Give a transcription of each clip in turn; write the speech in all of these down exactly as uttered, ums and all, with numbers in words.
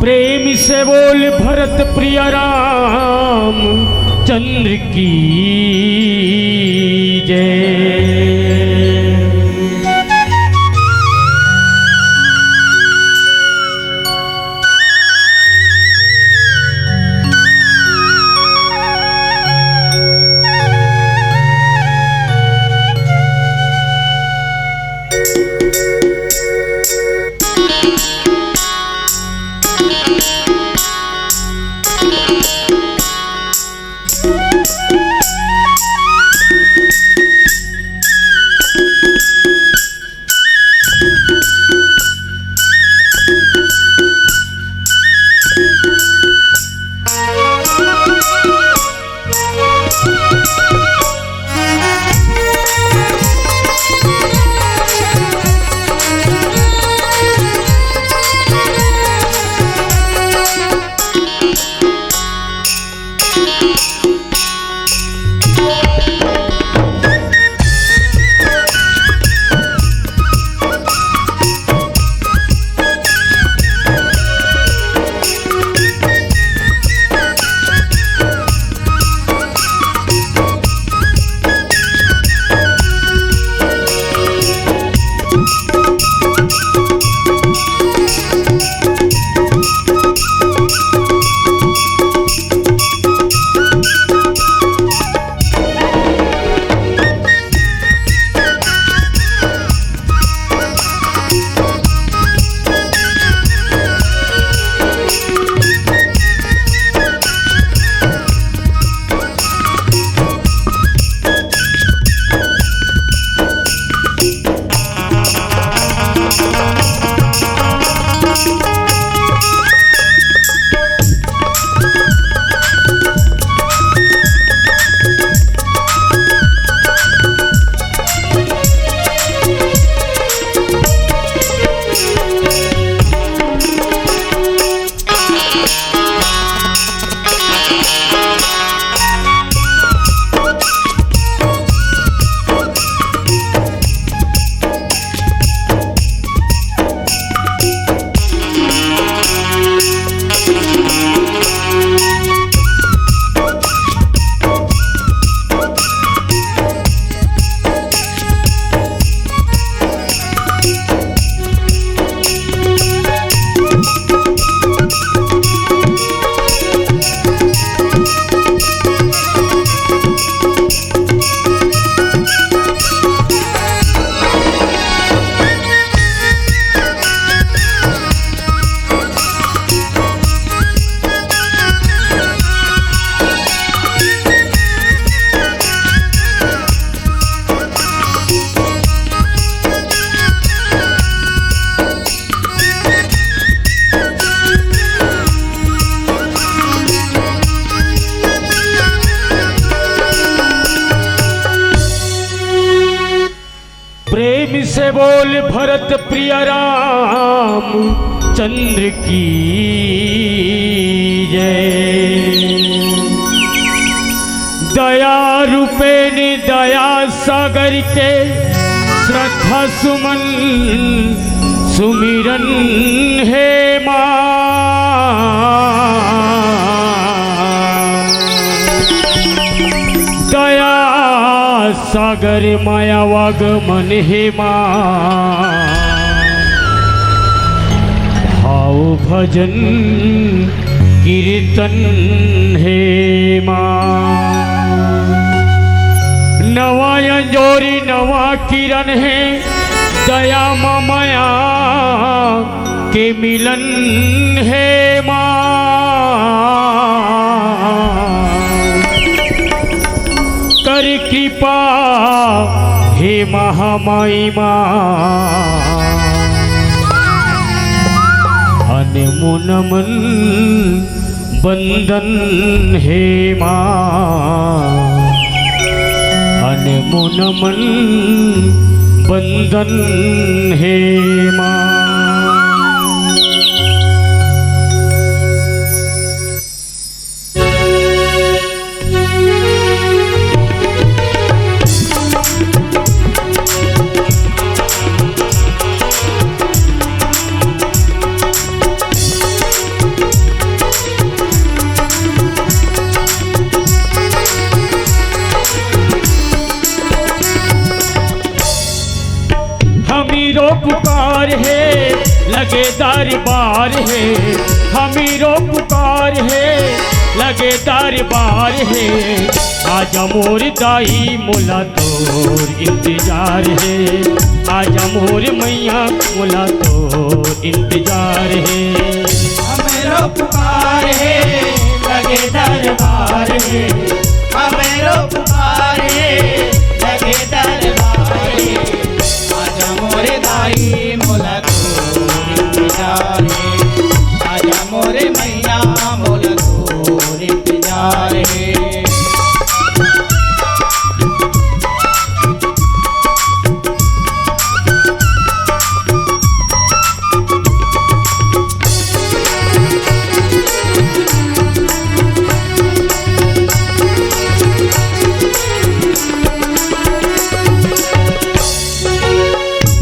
प्रेम से बोल भरत प्रिय राम चंद्र की जय। प्रेम से बोल भरत प्रिय राम चंद्र की जय। दया रूपिणी दया सागर के श्रद्धा सुमन सुमिरन हे माँ। दया सागर माया वागमन हे माँ। भाव भजन कीर्तन हे माँ। नवा अंजोरी नवा किरण हे दया ममया के मिलन हे माँ। कर कृपा हे महामाई माँ। अनमोल नमन बंदन हे माँ। अनमोल नमन बंदन हे माँ। पुकार हे, लगे दरबार हे, हमीरो पुकार हे, लगे दरबार हे। आजा मोर दाई मोला तोर इंतजार हे, आजा मोर मैया मोला तोर इंतजार हे। हमरो पुकार हे, लगे दरबार हे, हमरो पुकार हे, लगे दरबार हे। आजा मोर दाई मोला तोर इंतजार हे, आजा मोर मैया मोला तोर इंतजार हे।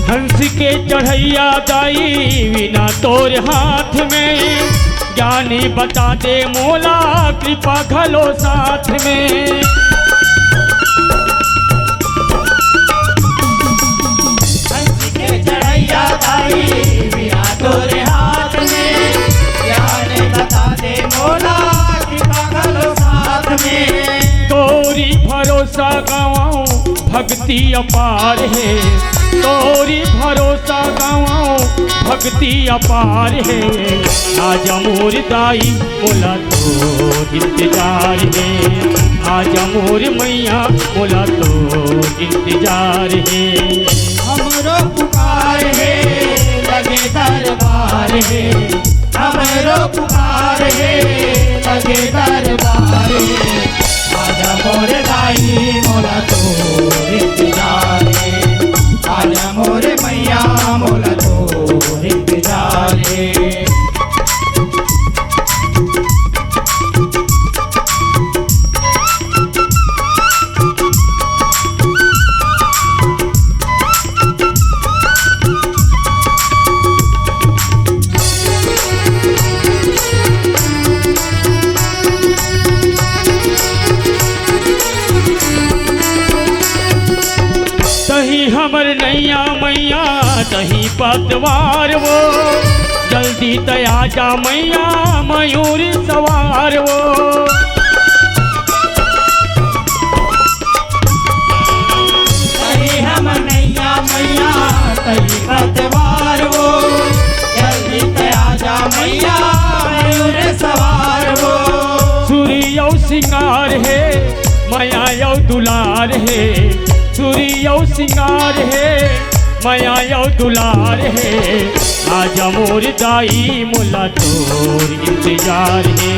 हंस के चढ़ैया दाई वीणा तोर हाथ में, ज्ञानी बता दे मोला कृपा घलो साथ में। हंस के चढ़ैया दाई वीणा तोर हाथ में, ज्ञानी बता दे मोला कृपा घलो साथ में। तोरी भरोसा गवाऊं भक्ति अपार हे, तोरी भरोसा गवाऊं भक्ति अपार हे। आजा मोर दाई मोला तोर इंतजार हे, आजा मोर मैया मोला तोर इंतजार हे। हमरो पुकार हे, लगे दरबार हे, हमरो पुकार हे, लगे दरबार हे। आजा मोर दाई मोला तोर इंतजार हे, आजा मोर मैया मोला तोर इंतजार हे। तही हमर नैया मैया, तही पतवार वो, जल्दी त आजा मैया मयूर सवार वो। तही हमर नैया मैया, तही पतवार वो, जल्दी त आजा मैया मयूर सवार वो। सुरी अउ सिंगार हे, मया अउ दुलार हे, सुरी अउ सिंगार हे, मया अउ दुलार हे। आजा मोर दाई मोला तोर इंतजार हे,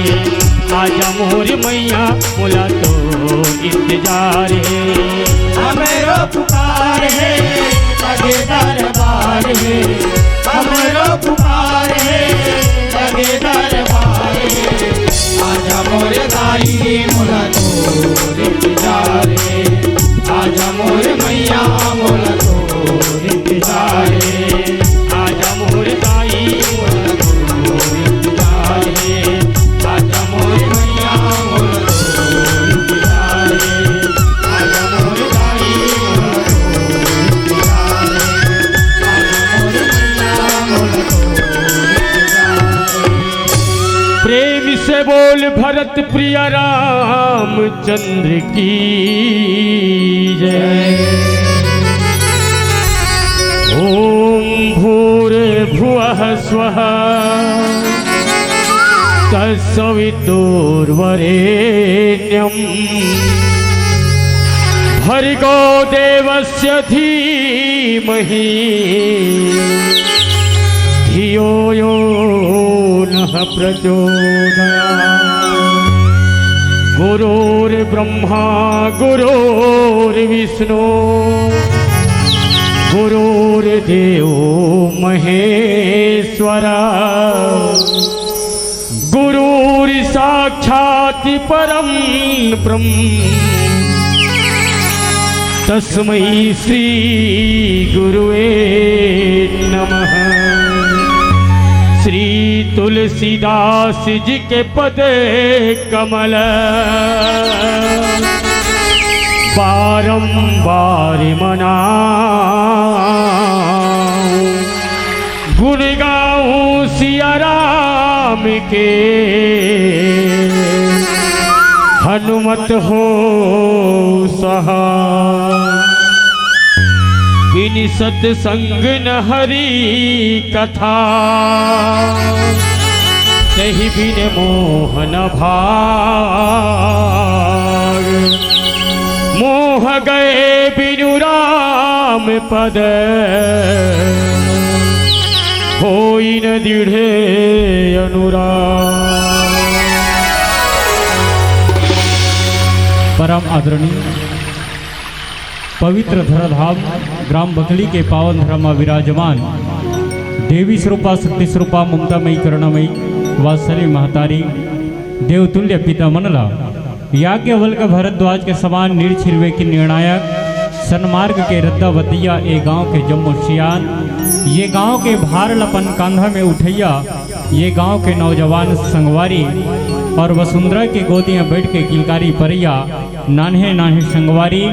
आजा मोर मैया मोला तोर इंतजार हे। हमरो पुकार हे, लगे दरबार हे, हमरो पुकार हे, लगे दरबार हे। आजा मोर दाई मोला तोर इंतजार हे, आजा मोर मैया मोला तोर इंतजार हे, आजा मोर दाई मोला तोर इंतजार हे, आजा मोर मैया मोला तोर इंतजार हे, आजा मोर दाई मोला तोर इंतजार हे, आजा मोर मैया मोला तोर इंतजार हे। प्रेम से बोल भरत प्रिय रामचंद्र की जय। ओम भूर्भुवः स्वः तत्सवितुर्वरेण्यं भर्गो देवस्य धीमहि धियो यो नः प्रचोदयात्। गुरुर्ब्रह्मा गुरुर्विष्णु गुरुर्देवो महेश्वरा। गुरुर्साक्षात् परं ब्रह्म तस्मै श्री गुरुवे नमः। श्री तुलसीदास जी के पद कमल बारंबार मनाऊं। सिया राम के हनुमत हो सहा। बिन सतसंग न हरि कथा, तहि बिन मोहन भाग। मोह गए बिनु राम पद, होई न दृढ़ अनुराग। परम आदरणीय पवित्र धराधाम ग्राम बकली के पावन धरा म विराजमान देवी स्वरूपा, शक्ति स्वरूपा, ममतामयी, करुणामयी, वात्सल्य महतारी, देवतुल्य पिता मन ला याज्ञवल्क्य भरद्वाज के समान नीर छिरवे के निर्णायक, सन्मार्ग के रद्दा बतैया, ए गांव के जम्मो सियान, ये गांव के भार ल अपन कांधा में उठैया, ये गांव के नौजवान संगवारी और वसुंधरा के गोदी में बैठ के किलकारी परैया नान्हे नान्हे संगवारी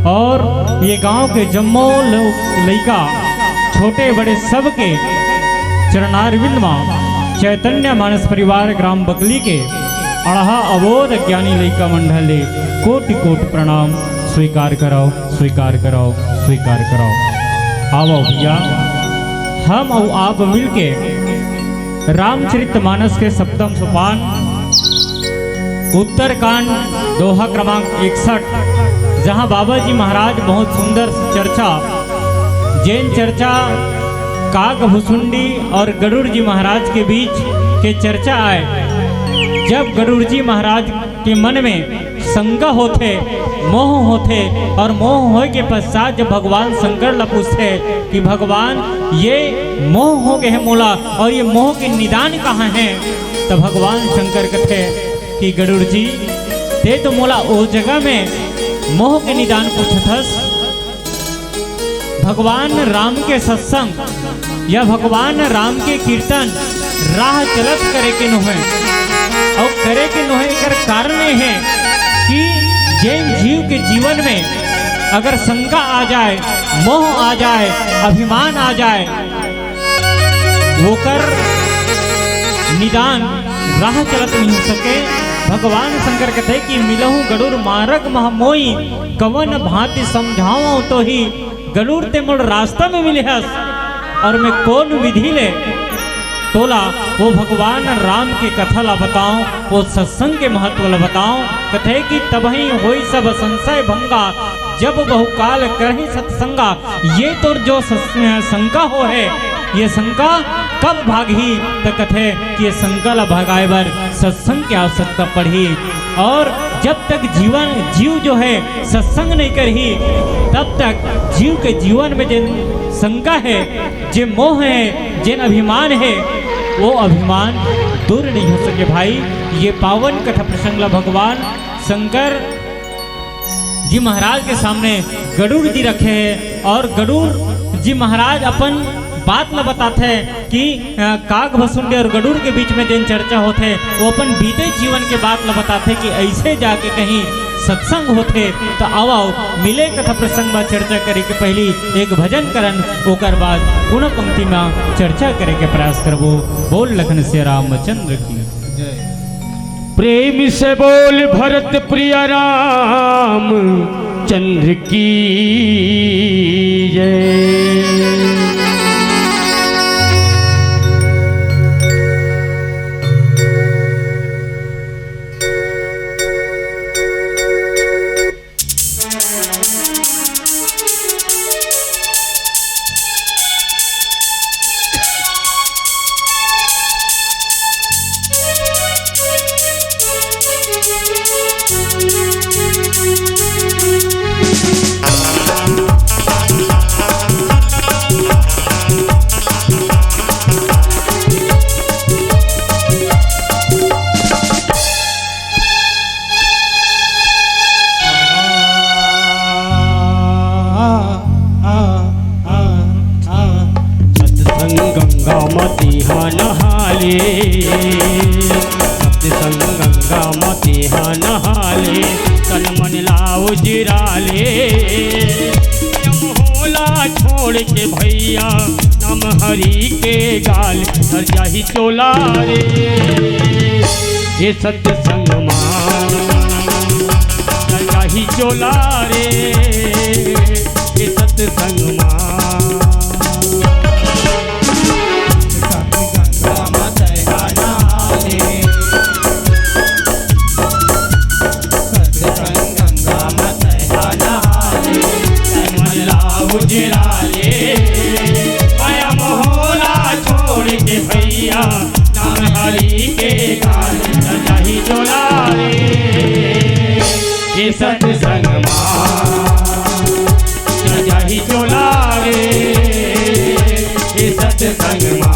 और ये गांव के जम्मो लो-, लइका, छोटे बड़े सबके चरणारविंद म चैतन्य मानस परिवार ग्राम बकली के अड़हा अबोध ज्ञानी लइका मंडल ले कोटि कोटि प्रणाम स्वीकार करव, स्वीकार करव, स्वीकार करव। आवव भैया, हम अउ आप मिलके रामचरित मानस के सप्तम सोपान, उत्तरकांड, दोहा क्रमांक इकसठ, जहां बाबा जी महाराज बहुत सुंदर चर्चा, जेन चर्चा काग भुसुंडी और गरुड़ जी महाराज के बीच के चर्चा आय। जब गरुड़ जी महाराज के मन में शंका होथे, मोह होथे, और मोह होए के पश्चात जब भगवान शंकर ला पूछथे कि भगवान, ये मोह हो गए है मोला, और ये मोह के निदान कहाँ है? तब भगवान शंकर कथे कि गरुड़ जी, ते तो मोला ओ जगह में मोह के निदान पूछथस, भगवान राम के सत्संग या भगवान राम के कीर्तन राह चलत करे के नोहे। अउ करे के नोहे, एकर कारण ये है कि जेन जीव के जीवन में अगर शंका आ जाए, मोह आ जाए, अभिमान आ जाए, ओकर निदान राह चलत नहीं हो सके। भगवान शंकर कथे कि मिलहु गरुड़ मारग मह मोई, कवन भांति समझावं तोही। गरुड़ ते मोर रास्ता में मिले हस और मैं कौन विधि ले तोला वो भगवान राम के कथा ला बताऊं, वो सत्संग के महत्व ला बताऊं। कथे कि तबही होई सब संशय भंगा, जब बहुकाल करही सत्संगा। ये तोर जो सस-, शंका हो है, ये शंका कब भागही? त कथे कि ये शंका ला भगाए बर सत्संग के आवश्यकता पड़ही। और जब तक जीवन, जीव जो है सत्संग नहीं करही, तब तक जीव के जीवन में जेन शंका है, जे मोह है, जेन अभिमान है, वो अभिमान दूर नहीं हो सके भाई। ये पावन कथा प्रसंग ला भगवान शंकर जी महाराज के सामने गरुड़ जी रखे हैं और गरुड़ जी महाराज अपन बात ला बताते हैं कि, अ, काग भसुंडी और गरुड़ के बीच में जेन चर्चा होथे, वो अपन बीते जीवन के बात ला बताथे कि ऐसे जाके कहीं सत्संग होथे, तो आवव, मिले कथा प्रसंग में चर्चा करे के पहली एक भजन करन, ओकर बाद पुनः पंक्ति में चर्चा करे के प्रयास करबो। बोल लखन सिया रामचंद्र की। प्रेम से बोल भरत प्रिय राम चंद्र की जय। सत्संग गंगा मती हा नहाले, सत्संग गंगा मती हा नहाले, तन मन ला उजराले। छोड़ के भैया, नाम हरि के गाल, तर जाही चोला रे। ये सत्संग मा तर जाही चोला रे, ये सत्संग मा। सत गंगा मा तैं हा नहा ले, सत संग गंगा मा तैं हा नहा ले, तन मन ला उजरा ले। माया मोह ला छोड़ के भैया, नाम हरि के गाल, तर जाही चोला रे। ये सत्संग मा तर जाही चोला रे, ये सत्संग मा।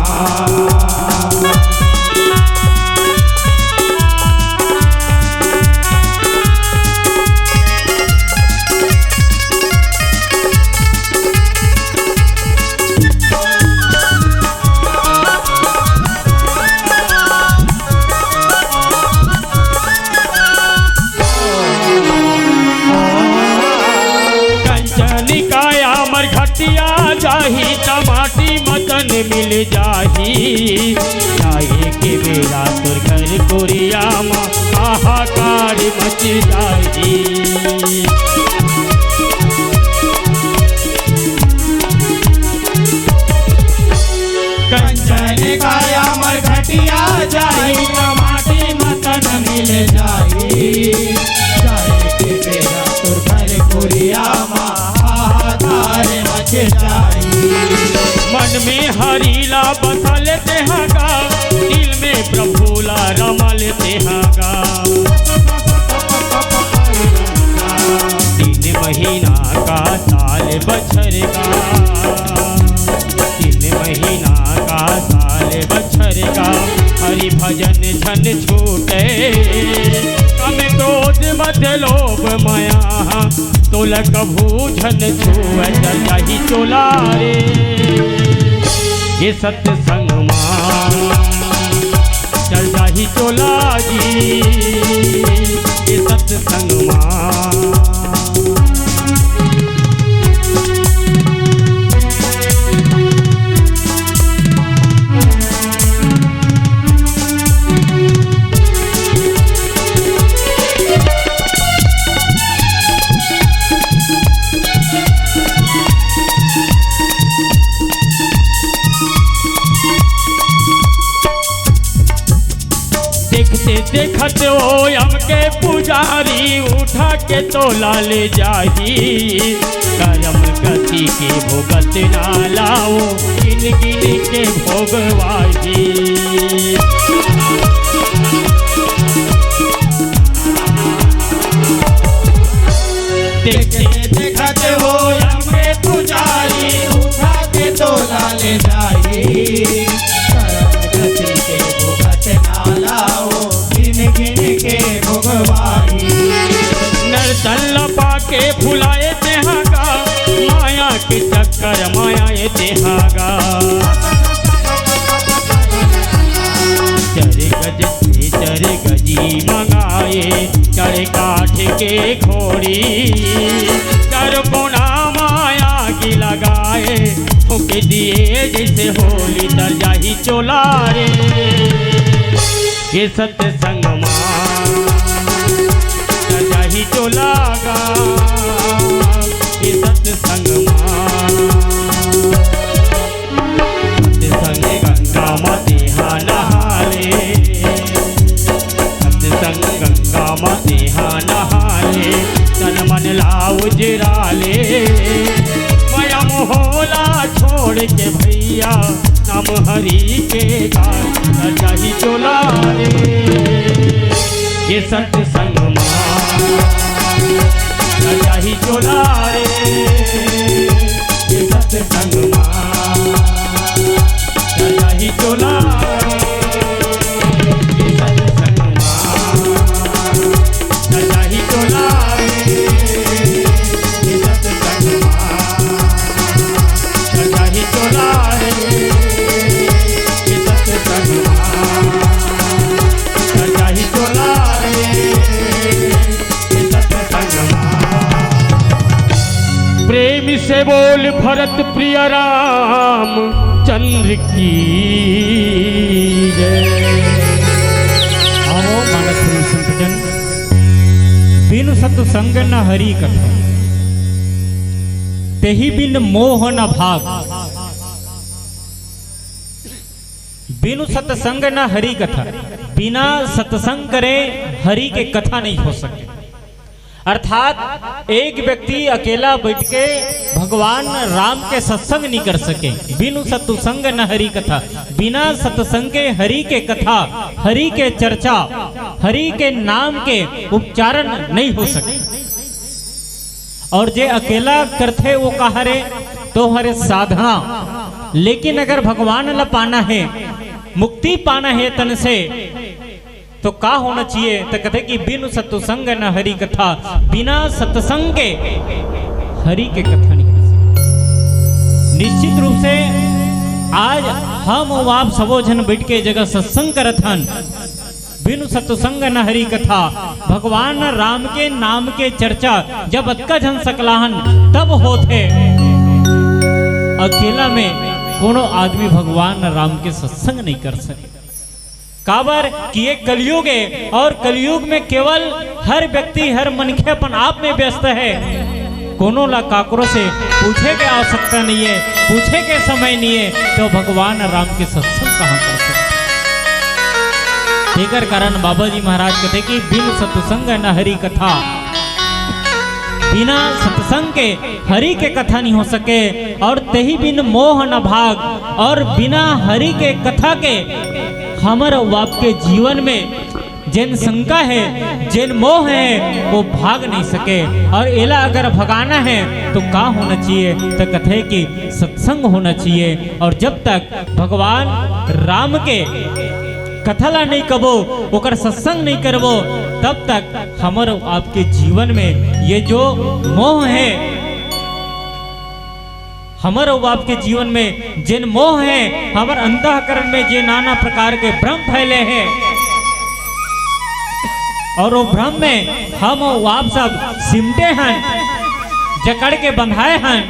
कंचन काया मरघटिया जाही, त माटी म तन मिल जाही। जाए के बेरा तोर घर कोरिया म हाहाकार मच जाही। कंचन काया मरघटिया जाही, त माटी म तन मिल जाही। जाए के बेरा तोर घर कोरिया मा हाहाकार मच जाही। मन में हरि ला बसा ले तेंहा गा, दिल में प्रभु ला रमा ले तेंहा गा। दिन महीना का साल बछर का, तीन महीना का साल बछर का, हरि भजन झन छूटे। काम क्रोध मद लोभ मया, तोला कभू झन छुए, तर जाही चोला रे। ये सत्संग मा तर जाही चोला जी, ये सत्संग मा। देखते देखत ओ यम के पुजारी उठा के तोला ले जाही। करम गति के भोगत ना लाओ, गिन गिन के भोगवाही। देखते देखत ओ यम के पुजारी उठा के तोला ले जाही। करम गति के भोगत ना लाओ, गिन गिन के भोगवाही। नर तन ल पाके भुलाए तेंहा गा, माया के चक्कर म आए तेंहा गा। चर गज से चर गजी मंगाए, चढ़ काठ के घोड़ी, चारों कोना म आगी लगाए, फूंक दिए जैसे होली, तर जाही चोला रे। ये सत्संग मा तर जाही चोला गा, ये सत्संग मा। सत्संग गंगा म तेंहा नहा ले, सत्संग गंगा म तेंहा नहा ले, तन मन ला उजरा ले। माया मोह ला छोड़ के भैया, नाम हरि के गाल, तर जाही चोला रे। ये सत्संग मा तर जाही चोला रे, ये सत्संग मा तर जाही चोला रे, ये सत्संग मा तर जाही चोला रे, ये सत्संग मा तर जाही चोला रे, ये सत्संग मा तर जाही चोला रे, ये सत्संग मा। प्रेम से बोल भरत प्रिय रामचंद्र की जय। आओ मानस प्रेमी संतजन, बिनु सत्संग न हरि कथा, तेहि बिन मोह न भाग। बिनु सत्संग न हरि कथा, बिना सत्संग करे हरि के कथा नहीं हो सके। अर्थात एक व्यक्ति अकेला बैठ के भगवान राम के सत्संग नहीं कर सके। बिनु सत्संग न हरि कथा, बिना सत्संग के हरि के कथा, हरि के चर्चा, हरि के नाम के उच्चारण नहीं हो सके। और जे अकेला करथे वो का हरे, तो हरे साधना। लेकिन अगर भगवान ला पाना है, मुक्ति पाना है तन से, तो का होना चाहिए? तो कहते कि बिनु सत्संग न हरि कथा, बिना सत्संग के हरि के कथा नहीं कर सकते। निश्चित रूप से आज हम अउ आप सबो झन बैठ के जगह सत्संग करत हन, बिनु सत्संग न हरि कथा, भगवान राम के नाम के चर्चा जब अतका झन सकलाहन तब होथे। अकेला में कोनो आदमी भगवान राम के सत्संग नहीं कर सके। काबर कि ये कलयुग है और कलयुग में केवल हर व्यक्ति, हर मनखे अपन आप में व्यस्त है। कोनो ला काकरो से पूछे के आवश्यकता नहीं है, पूछे के समय नहीं है, तो भगवान राम के सत्संग कहाँ कर सकते? तेकर कारण बाबा जी महाराज कहते कि बिन सत्संग न हरि कथा, बिना सत्संग के हरि के कथा नहीं हो सके। और तेहि बिन मोह न भाग, और बिना हरि के कथा के हमर अउ आपके जीवन में जेन शंका है, जेन मोह है, वो भाग नहीं सके। और एला अगर भगाना है तो का होना चाहिए? तो कथे कि सत्संग होना चाहिए। और जब तक भगवान राम के कथा ला नहीं कबो, ओकर सत्संग नहीं करबो, तब तक हमर अउ आपके जीवन में ये जो मोह है, हमर अउ आपके जीवन में जेन मोह है, हमर अंतःकरण में जे नाना प्रकार के भ्रम फैले हैं, और वो भ्रम में हम अउ आप सब सिमटे हन, जकड़ के बंधाए हन,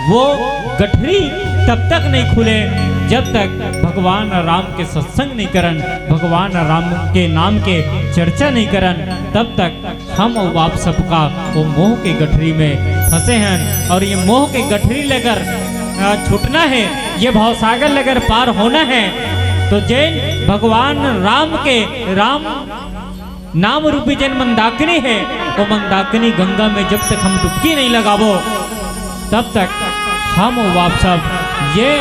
वो गठरी तब तक नहीं खुले जब तक भगवान राम के सत्संग नहीं करन, भगवान राम के नाम के चर्चा नहीं करन, तब तक हम अउ आप सबका वो मोह के गठरी में फंसे हैं। और ये मोह के गठरी लेकर, अ, छूटना है, ये भवसागर लेकर पार होना है, तो जेन भगवान राम के, राम नाम रूपी जेन मंदाकिनी है, वो मंदाकिनी गंगा में जब तक हम डुबकी नहीं लगाबो, तब तक हम अउ आप सब ये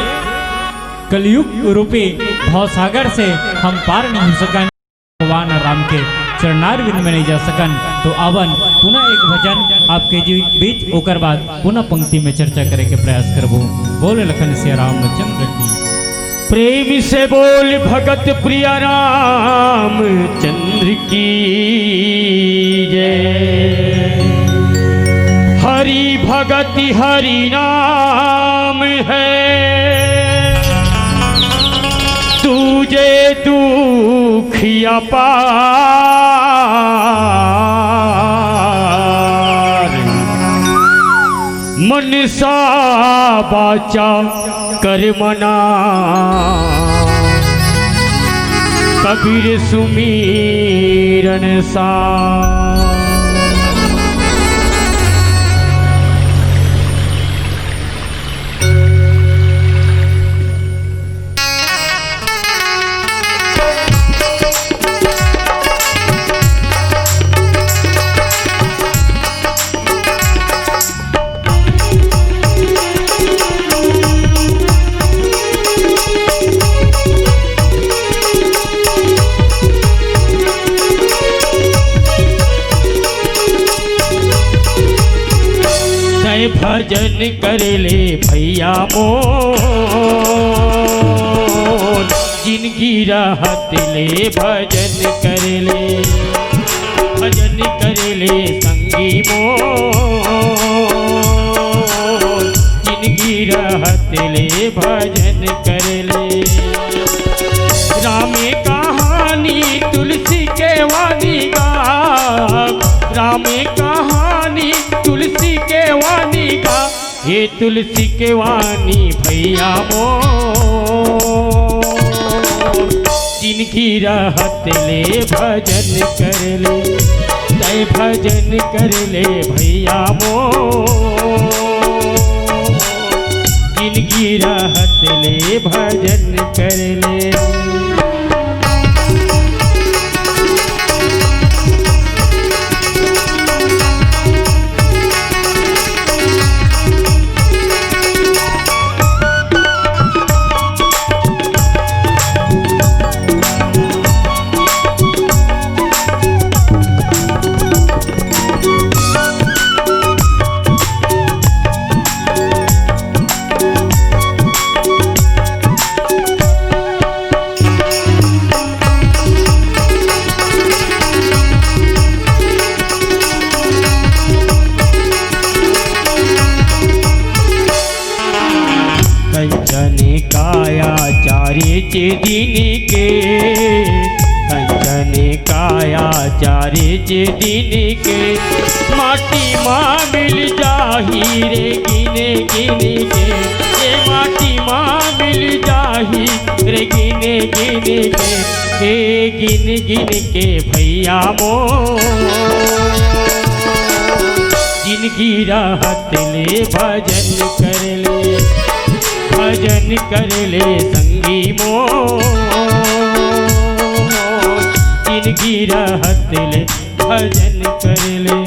कलयुग रूपी भवसागर से हम पार नहीं हो सकन। भगवान राम के चरणारविंद में नहीं जा सकन। तो आवन पुनः एक भजन आपके जी-, बीच, ओकर बाद पुनः पंक्ति में चर्चा करे के प्रयास करबो। बोल लखन सिया रामचंद्र की। प्रेम से बोल भगत प्रिय रामचंद्र की जय। हरि भगति हरि नाम है, दूजे दुख अपार। मन सा बाचा करमना, कबीर सुमीरन सा। तै भजन कर ले भैया मोर, जिनगी रहत ले भजन कर ले, भजन कर ले संगी मोर, जिनगी रहत ले भजन कर ले। राम कहानी तुलसी के वाणी गा, राम कहानी तुलसी के वाणी गा, हे ए तुलसी के वाणी भैया मोर, जिनगी रहत ले भजन कर ले, तै भजन कर ले भैया मोर, जिनगी रहत ले भजन कर ले। कंचन काया चारिच दिन के, कंचन काया चारिच दिन के, माटी मा मिल जाही रे गिन गिन के, ये माटी मा मिल जाही रे गिन गिन के, हे गिन गिन के भैया मोर, जिनगी रहत ले भजन कर ले, भजन कर ले संगी मोर, जिनगी रहत ले भजन कर ले।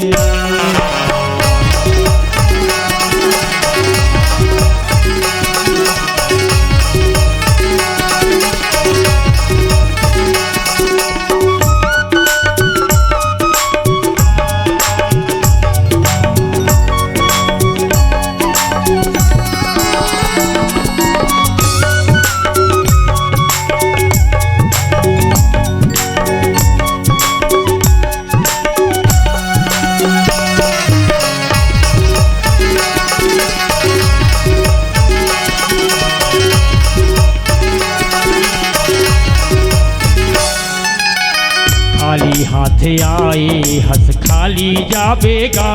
खाली हाथ आए हस खाली जाबे गा,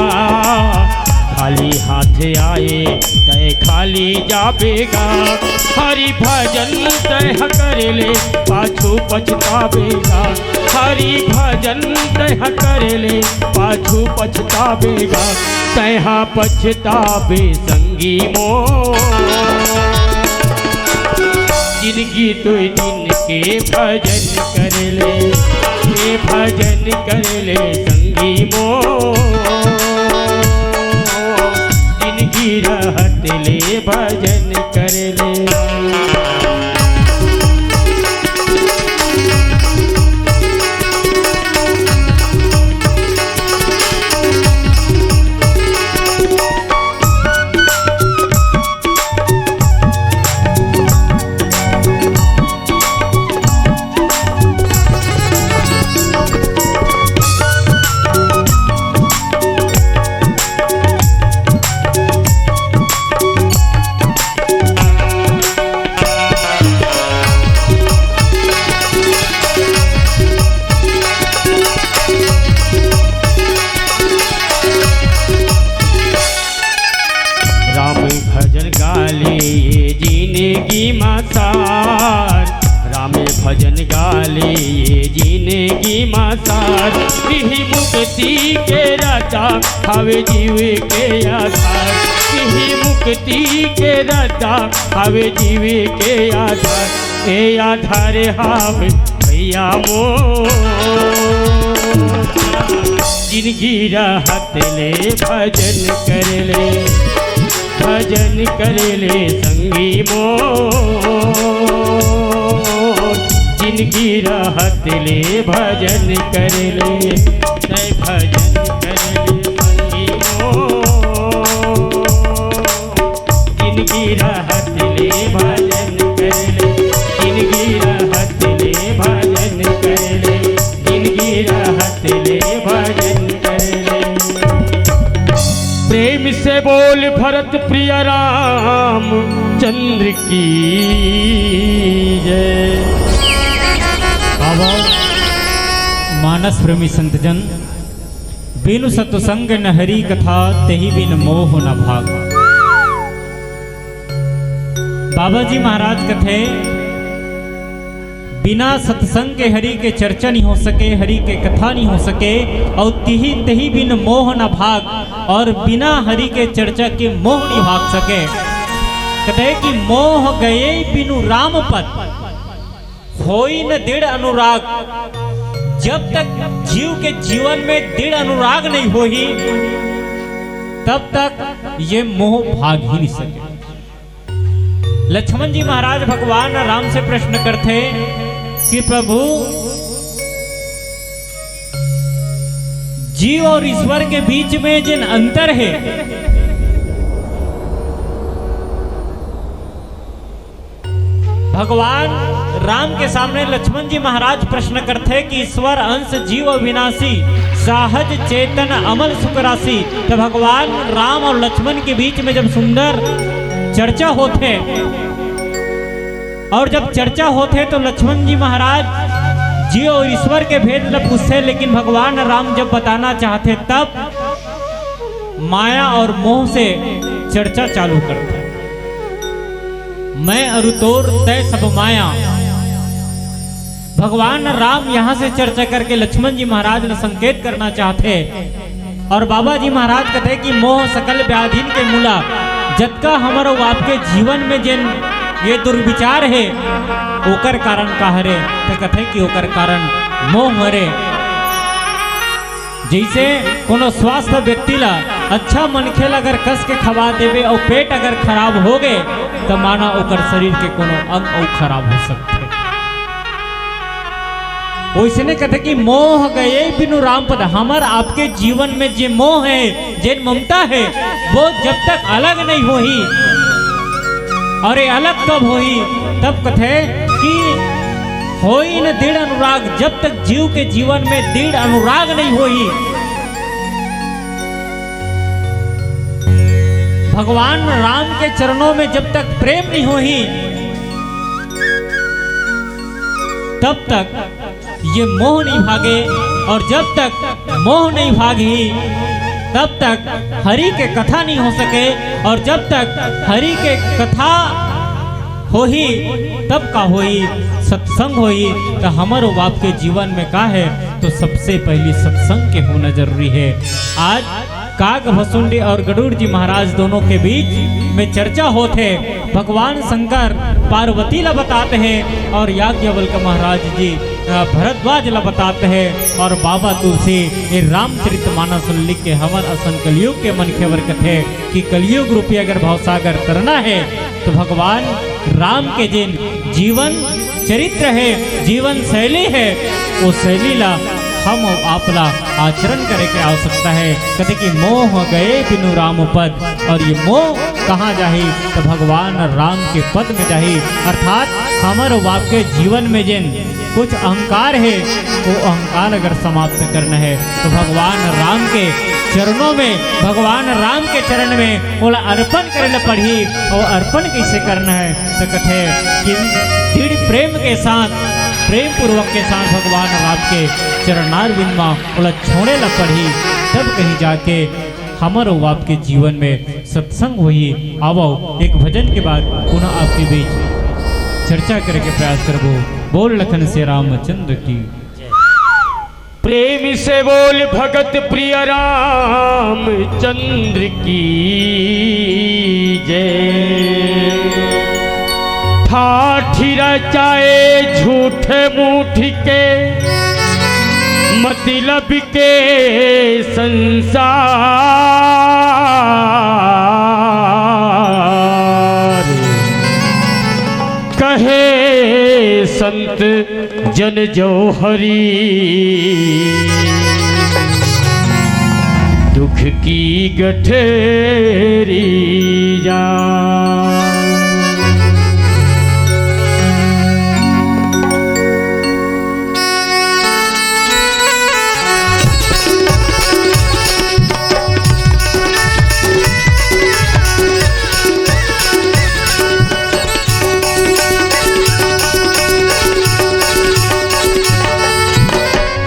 खाली हाथ आए तै खाली जाबे गा। हरि भजन तै ह कर ले पाछू पछताबे गा, हरि भजन तै ह कर ले पाछू पछताबे गा, तै ह पछताबे संगी मोर। जिनगी दुई दिन के भजन कर ले, ये भजन कर ले संगी मोर, जिनगी रहत ले भजन कर ले। राम भजन गाले ये जिनगी मा सार, राम भजन गाले ये जिनगी मा सार। इही मुक्ति के रास्ता हवे जीव के आधार, इही मुक्ति के रास्ता हवे जीव के आधार। ए आधार हवे भैया मोर, जिनगी रहत ले भजन कर ले, भजन कर ले संगी मोर, जिनगी रहत ले भजन कर ले, तै भजन कर ले संगी मोर। जिनगी रहत ले भजन कर ले, जिनगी रहत ले भजन कर ले, जिनगी रहत ले भजन कर ले। प्रेम से बोल भरत प्रिय रामचंद्र की जय। बाबा, मानस प्रेमी संतजन, बिनु सतसंग न हरि कथा, तेहि बिन मोह न भाग। बाबा जी महाराज कथे, बिना सत्संग के हरि के चर्चा नहीं हो सके, हरि के कथा नहीं हो सके, अउ तिही तही बिन मोह न भाग, और बिना हरि के चर्चा के मोह नहीं भाग सके। कथे कि मोह गए बिनु राम पद, होई न दृढ़ अनुराग। जब तक जीव के जीवन में दृढ़ अनुराग नहीं होही, तब तक ये मोह भाग ही नहीं सके। लक्ष्मण जी महाराज भगवान राम से प्रश्न करथे कि प्रभु, जीव और ईश्वर के बीच में जिन अंतर है, भगवान राम के सामने लक्ष्मण जी महाराज प्रश्न करथे कि ईश्वर अंश जीव अविनाशी, सहज चेतन अमल सुख राशि। तो भगवान राम और लक्ष्मण के बीच में जब सुंदर चर्चा होथे, और जब चर्चा होथे तो लक्ष्मण जी महाराज जीव और ईश्वर के भेद ल पूछथे, लेकिन भगवान राम जब बताना चाहथे तब माया और मोह से चर्चा चालू करथे। मैं अरु तोर तय सब माया। भगवान राम यहाँ से चर्चा करके लक्ष्मण जी महाराज ल संकेत करना चाहथे। और बाबा जी महाराज कथे कि मोह सकल व्याधिन के मूला। जतका हमर अउ आपके जीवन में जेन ये दुर्विचार हे, ओकर कारण का हरे? त कथे कि ओकर कारण मोह हरे। जइसे कोनो स्वस्थ व्यक्ति ला, अच्छा मनखे ला अगर कस के खवा देबे अउ पेट अगर खराब हो गे, त माना ओकर शरीर के कोनो अंग अउ खराब हो सकथे। ओइसने कथे कि मोह गए बिनु राम पद, हमर आपके जीवन में जे मोह हे, जेन ममता हे, वो जब तक अलग नहीं होही, और ये अलग कब होही? तब कथे कि होई न दृढ़ अनुराग, जब तक जीव के जीवन में दृढ़ अनुराग नहीं होही, भगवान राम के चरणों में जब तक प्रेम नहीं होही, तब तक ये मोह नहीं भागे, और जब तक मोह नहीं भागही, तब तक हरि के कथा नहीं हो सके, और जब तक हरि के कथा होही, तब का होही? सत्संग होही। तो हमर अउ आपके जीवन में का है? तो सबसे पहली सत्संग के होना जरूरी है। आज काग भसुंडी और गरुड़ जी महाराज दोनों के बीच में चर्चा होत हे। भगवान शंकर पार्वती ला बतात हे और याज्ञवल्क्य महाराज जी, अ, भरद्वाज ला बतात हे। और बाबा तुलसी ये रामचरित मानस लिख के हमर असन कलयुग के मनखे बर कथे कि कलयुग रूपी अगर भवसागर तरना हे तो भगवान राम के जेन जीवन चरित्र हे, जीवन शैली हे, वो शैली ला हम अउ आप ला आचरण करे के आवश्यकता हे। कथे कि मोह गए बिनु राम पद, और ये मोह कहाँ जाही? तो भगवान राम के पद में जाही। अर्थात हमर अउ आपके जीवन में जेन कुछ अहंकार हे, वो अहंकार अगर समाप्त करना हे तो भगवान राम के चरणों में, भगवान राम के चरण में ओला अर्पण करे ला पड़ही। और अर्पण कैसे करना हे? तो कथे कि दृढ़ प्रेम के साथ, प्रेम पूर्वक के साथ भगवान राम के चरणारविंद मा ओला छोड़े ला पड़ही, तब कहीं जाके हमर अउ आपके जीवन में सत्संग होही। आवव, एक भजन के बाद पुनः आपके बीच चर्चा करे के प्रयास करबो। बोल लखन सिया रामचंद्र की। प्रेम से बोल भगत प्रिय रामचंद्र की जय। ठाठ रचाए झूठ मूठ के, मतलब के संसार। कहे संत जन जो हरि, दुख की गठरी जा।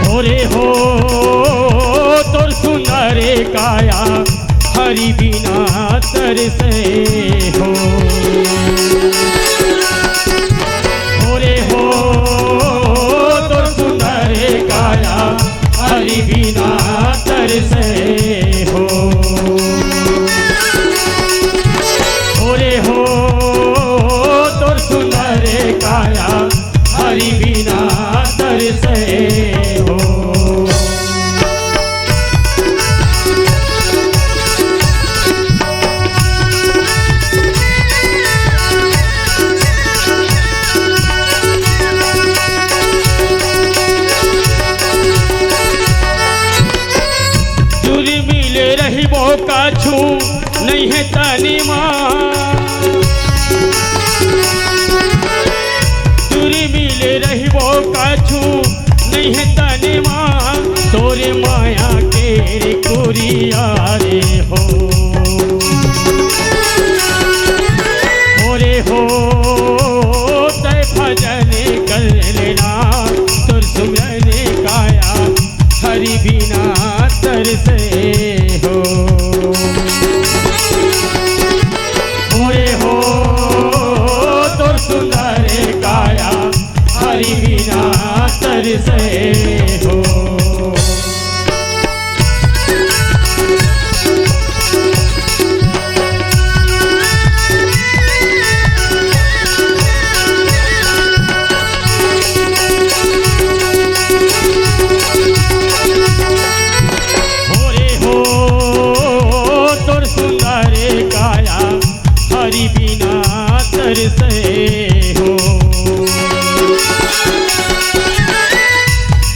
हो रे हो, तोर सुंदर काया हरि बिना तरसे हो। तने मा। तुरी मिले रहिबो कछु नइ हे तने मा। तोरे माया के रे कुरिया रे हो। ओरे हो, तय भजन कर लेना, तोर सुमरन काया हरि बिना तरसे हो। ओरे हो, तोर सुंदर काया हरि बिना तरसे हो। ओरे हो, तोर सुंदर काया हरि बिना तरसे हो।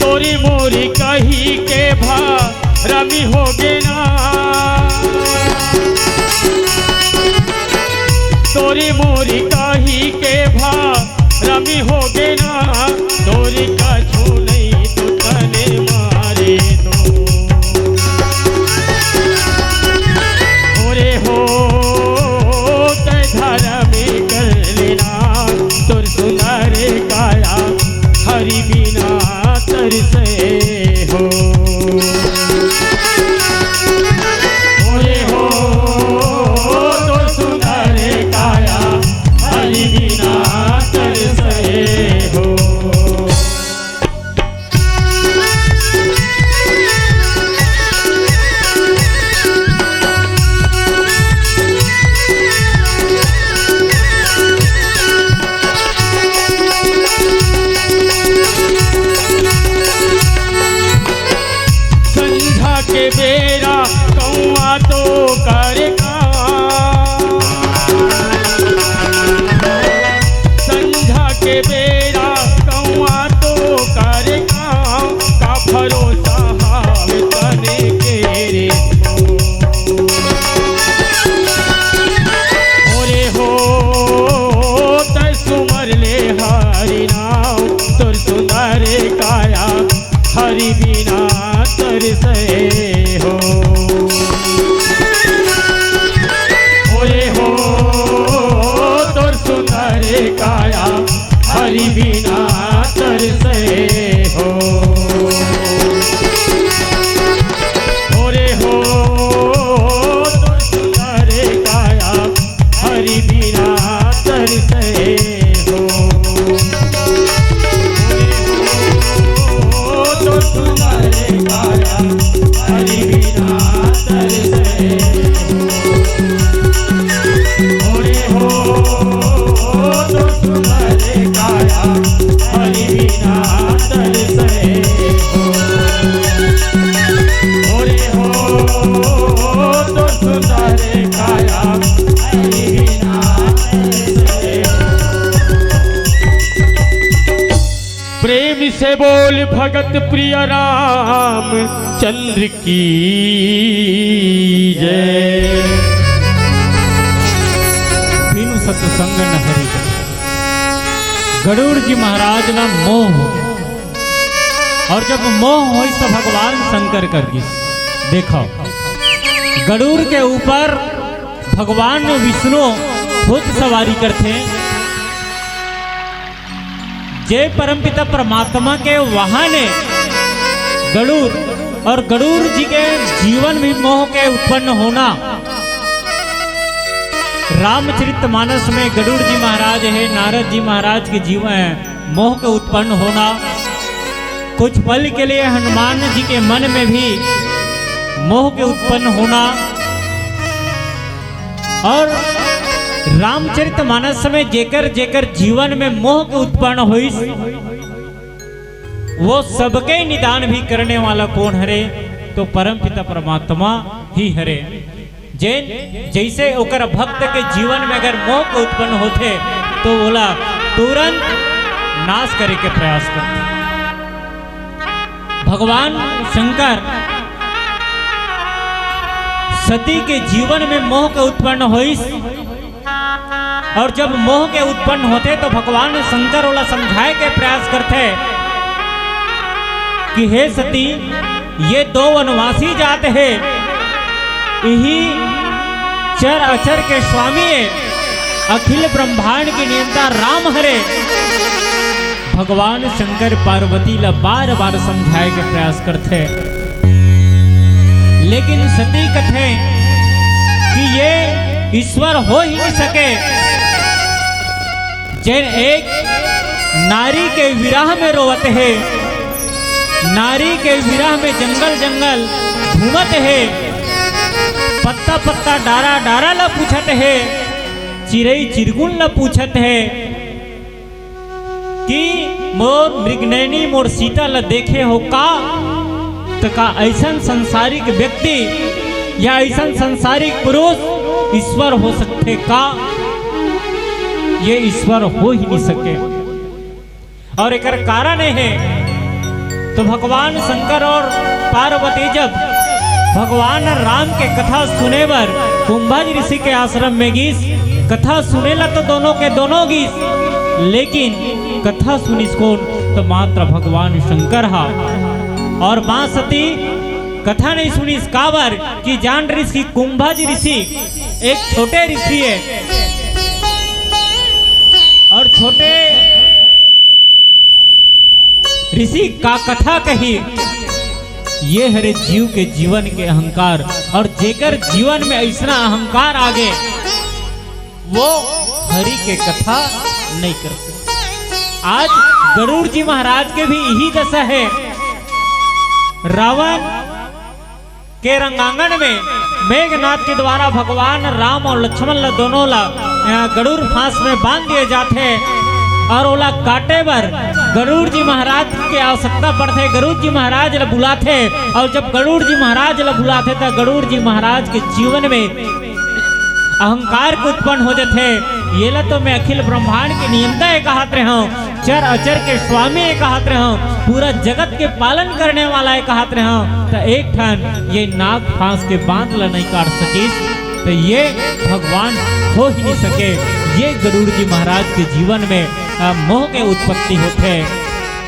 तोरी मोरी कही के भरमी होगे ना। तोरी मोरी कही के भरमी होगे ना। तोरी कछु नइ तो तने मारे दो। ओरे हो, तय धरम कर लेना, तोर सुंदर काया हरि बिना तरसे हो। ओरे हो, तोर सुंदर काया हरि बिना तरसे हो। संझा के बेरा कौआ तो करे का, संझा के बेरा कौआ तो करे का, का भरोसा हावे तने के रे। ओरे हो, तय सुमर ले हरि नाम, तोर सुंदर काया हरि बिना तरसे हो। ओरे हो, तोर सुंदर काया हरि बिना तरसे हो। ओरे हो, तोर सुंदर काया हरि बिना तरसे हो। ओरे हो, तोर सुंदर काया हरि बिना तरसे हो। ओरे हो, तोर सुंदर काया हरि बिना तरसे हो। ओरे हो, तोर सुंदर काया हरि बिना तरसे हो। प्रेम से बोल भगत प्रिय रामचंद्र की जय। बिनु सत्संग न हरि। गरुड़ जी महाराज ला मोह, और जब मोह होइस त भगवान शंकर कर गिस। देखो, गरुड़ के ऊपर भगवान विष्णु खुद सवारी करथे। जे परमपिता परमात्मा के वाहन हे गरुड़, और गरुड़ जी के जीवन भी मोह के उत्पन्न होना। रामचरित मानस में गरुड़ जी महाराज हे, नारद जी महाराज के जीवन मोह के उत्पन्न होना, कुछ पल के लिए हनुमान जी के मन में भी मोह के उत्पन्न होना, और रामचरित मानस में जेकर जेकर जीवन में मोह के उत्पन्न होइस, वो सबके निदान भी करने वाला कौन हरे? तो परमपिता परमात्मा ही हरे। जेन जैसे ओकर भक्त के जीवन में अगर मोह के उत्पन्न होथे, तो ओला तुरंत नाश करे के प्रयास करथे। भगवान शंकर सती के जीवन में मोह के उत्पन्न होइस, और जब मोह के उत्पन्न होथे तो भगवान शंकर ओला समझाए के प्रयास करथे कि हे सती, ये दो वनवासी जात हे, इही चर अचर के स्वामी हे, अखिल ब्रह्मांड के नियंता राम हरे। भगवान शंकर पार्वती ला बार बार समझाए के प्रयास करथे, लेकिन सती कथे कि ये ईश्वर हो ही नहीं सके, जेन एक नारी के विरह में रोवत हे, नारी के विरह में जंगल जंगल घूमत हे, पत्ता पत्ता डारा डारा ला पूछत हे, चिरई चिरगुन ला पूछत हे कि मोर मृगनयनी मोर सीता ला देखे हो का? त का ऐसन संसारिक व्यक्ति या ऐसन संसारिक पुरुष ईश्वर हो सकथे का? ये ईश्वर हो ही नहीं सके। और एकर कारण ये हे, तो भगवान शंकर और पार्वती जब भगवान राम के कथा सुने बर कुंभज ऋषि के आश्रम में गिस, कथा सुने ला तो दोनों के दोनों गिस, लेकिन कथा सुनिस कोन? तो मात्र भगवान शंकर हा। और माँ सती कथा नहीं सुनिस, काबर कि जान रहिस कि कुंभज ऋषि एक छोटे ऋषि हे, और छोटे ऋषि का कथा कही, ये हरे जीव के जीवन के अहंकार। और जेकर जीवन में ऐसना अहंकार आगे, वो हरि के कथा नहीं कर सकते। आज गरुड़ जी महाराज के भी यही दशा हे। रावण के रंगांगन में मेघनाथ के द्वारा भगवान राम और लक्ष्मण ला दोनों ला, अ, गरुड़ फांस में बांध दिए जाथे और ओला काटे बर गरुड़ जी महाराज के आवश्यकता पड़थे। गरुड़ जी महाराज ला बुलाथे और जब गरुड़ जी महाराज ला बुलाथे त गरुड़ जी महाराज के जीवन में अहंकार के उत्पन्न हो जथे। ये ला तो मैं अखिल ब्रह्मांड के नियंता ये कहत रहे हूँ, चर अचर के स्वामी ये कहत रहे हूँ, पूरा जगत के पालन करने वाला ये कहत रहे हूँ, त एक ठन ये नाग फांस के बांध ला नहीं काट सकिस, त ये भगवान हो ही नहीं सके। ये गरुड़ जी महाराज के जीवन में, अ, मोह के उत्पत्ति होथे,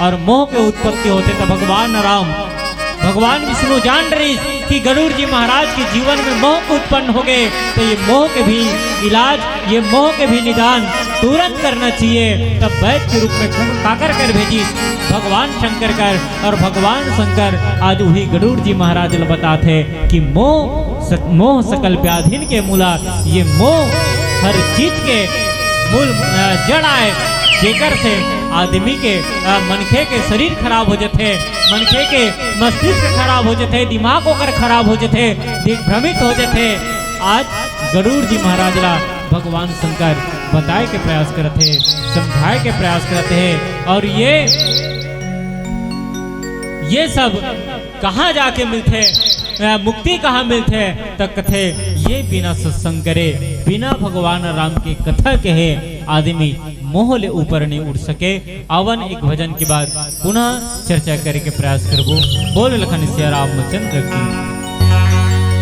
और मोह के उत्पत्ति होथे त भगवान राम, भगवान विष्णु जान रहिस कि गरुड़ जी महाराज के जीवन में मोह उत्पन्न हो गए, तो ये मोह के भी इलाज, ये मोह के भी निदान तुरंत करना चाहिए। तब वैद्य के रूप में काकर कर भेजिस? भगवान शंकर कर। और भगवान शंकर आज वही गरुड़ जी महाराज ला बताथे कि मोह सक-, मोह सकल व्याधिन के मूला, ये मोह हर चीज के मूल, अ, जड़ आय, जेकर से आदमी के, अ, मनखे के शरीर खराब हो जथे, मनखे के मस्तिष्क खराब हो जथे, दिमाग ओकर खराब हो जथे, दिग्भ्रमित हो जथे। आज गरुड़ जी महाराज ला भगवान शंकर बताए के प्रयास करत हे, समझाए के प्रयास करत हे। और ये, ये सब कहाँ जाके मिलथे, अ, मुक्ति कहाँ मिलथे? त कथे, ये बिना सत्संग करे, बिना भगवान राम के कथा कहे आदमी मोह ले ऊपर नहीं उठ सके। आवन एक भजन के बाद पुनः चर्चा करे के प्रयास करबो। बोल लखन सिया रामचंद्र की।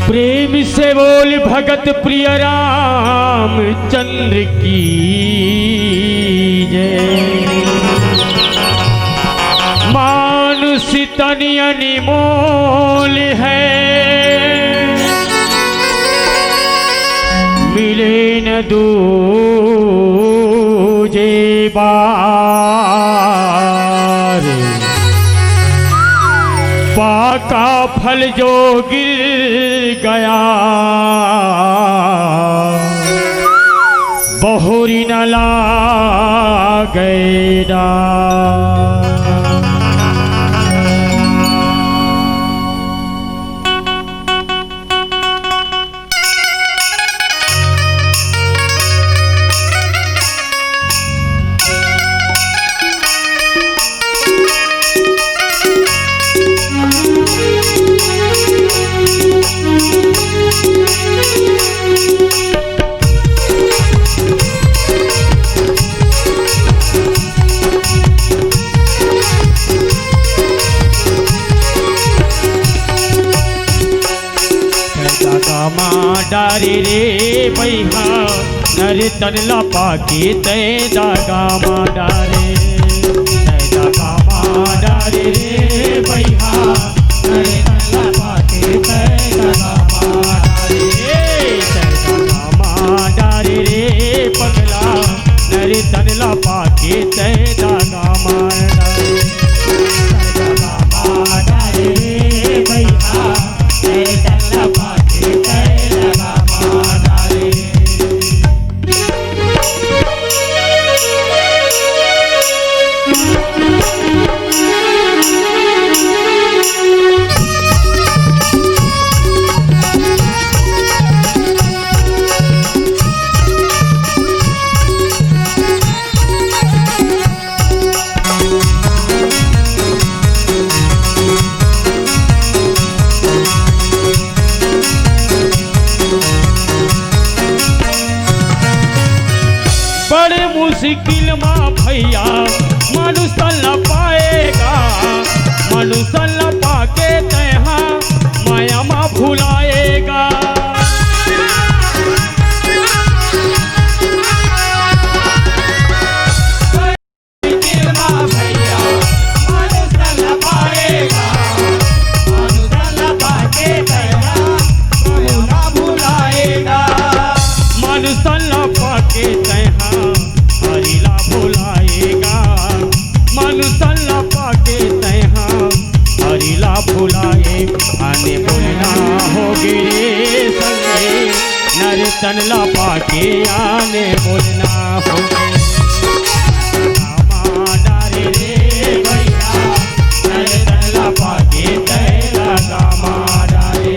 प्रेम से बोल भगत प्रिय रामचंद्र की जय। मानुष तन अनमोल है, मिले न दूजे बार। पाका फल जो गिर गया, बहुरी न लागे डार। डारे रे बइहा, नर तन ला पाके तैं दगा मा डारे। तैं दगा मा डारे रे बइहा, नर तन ला पाके तैं दगा मा डारे। तैं दगा मा डारे रे पगला, नर तन ला पाके तैं दगा मा डारे। तैं दगा मा डारे रे बइहा, बड़े मुश्किल मा भइया मानुष तन ला पाए गा, मानुष तन ला पाके तैं हा माया मा भुलाए गा। मानुष तन ला पाके तैं हा हरि ला भुलाए गा। मानुष तन ला पाके तैं हा हरि ला भुलाए। आने बोलना होगे रे संगी, नर तन ला पाके आने बोलना होगे। दगा मा डारे रे बइहा, नर तन ला पाके तैं दगा मा डारे।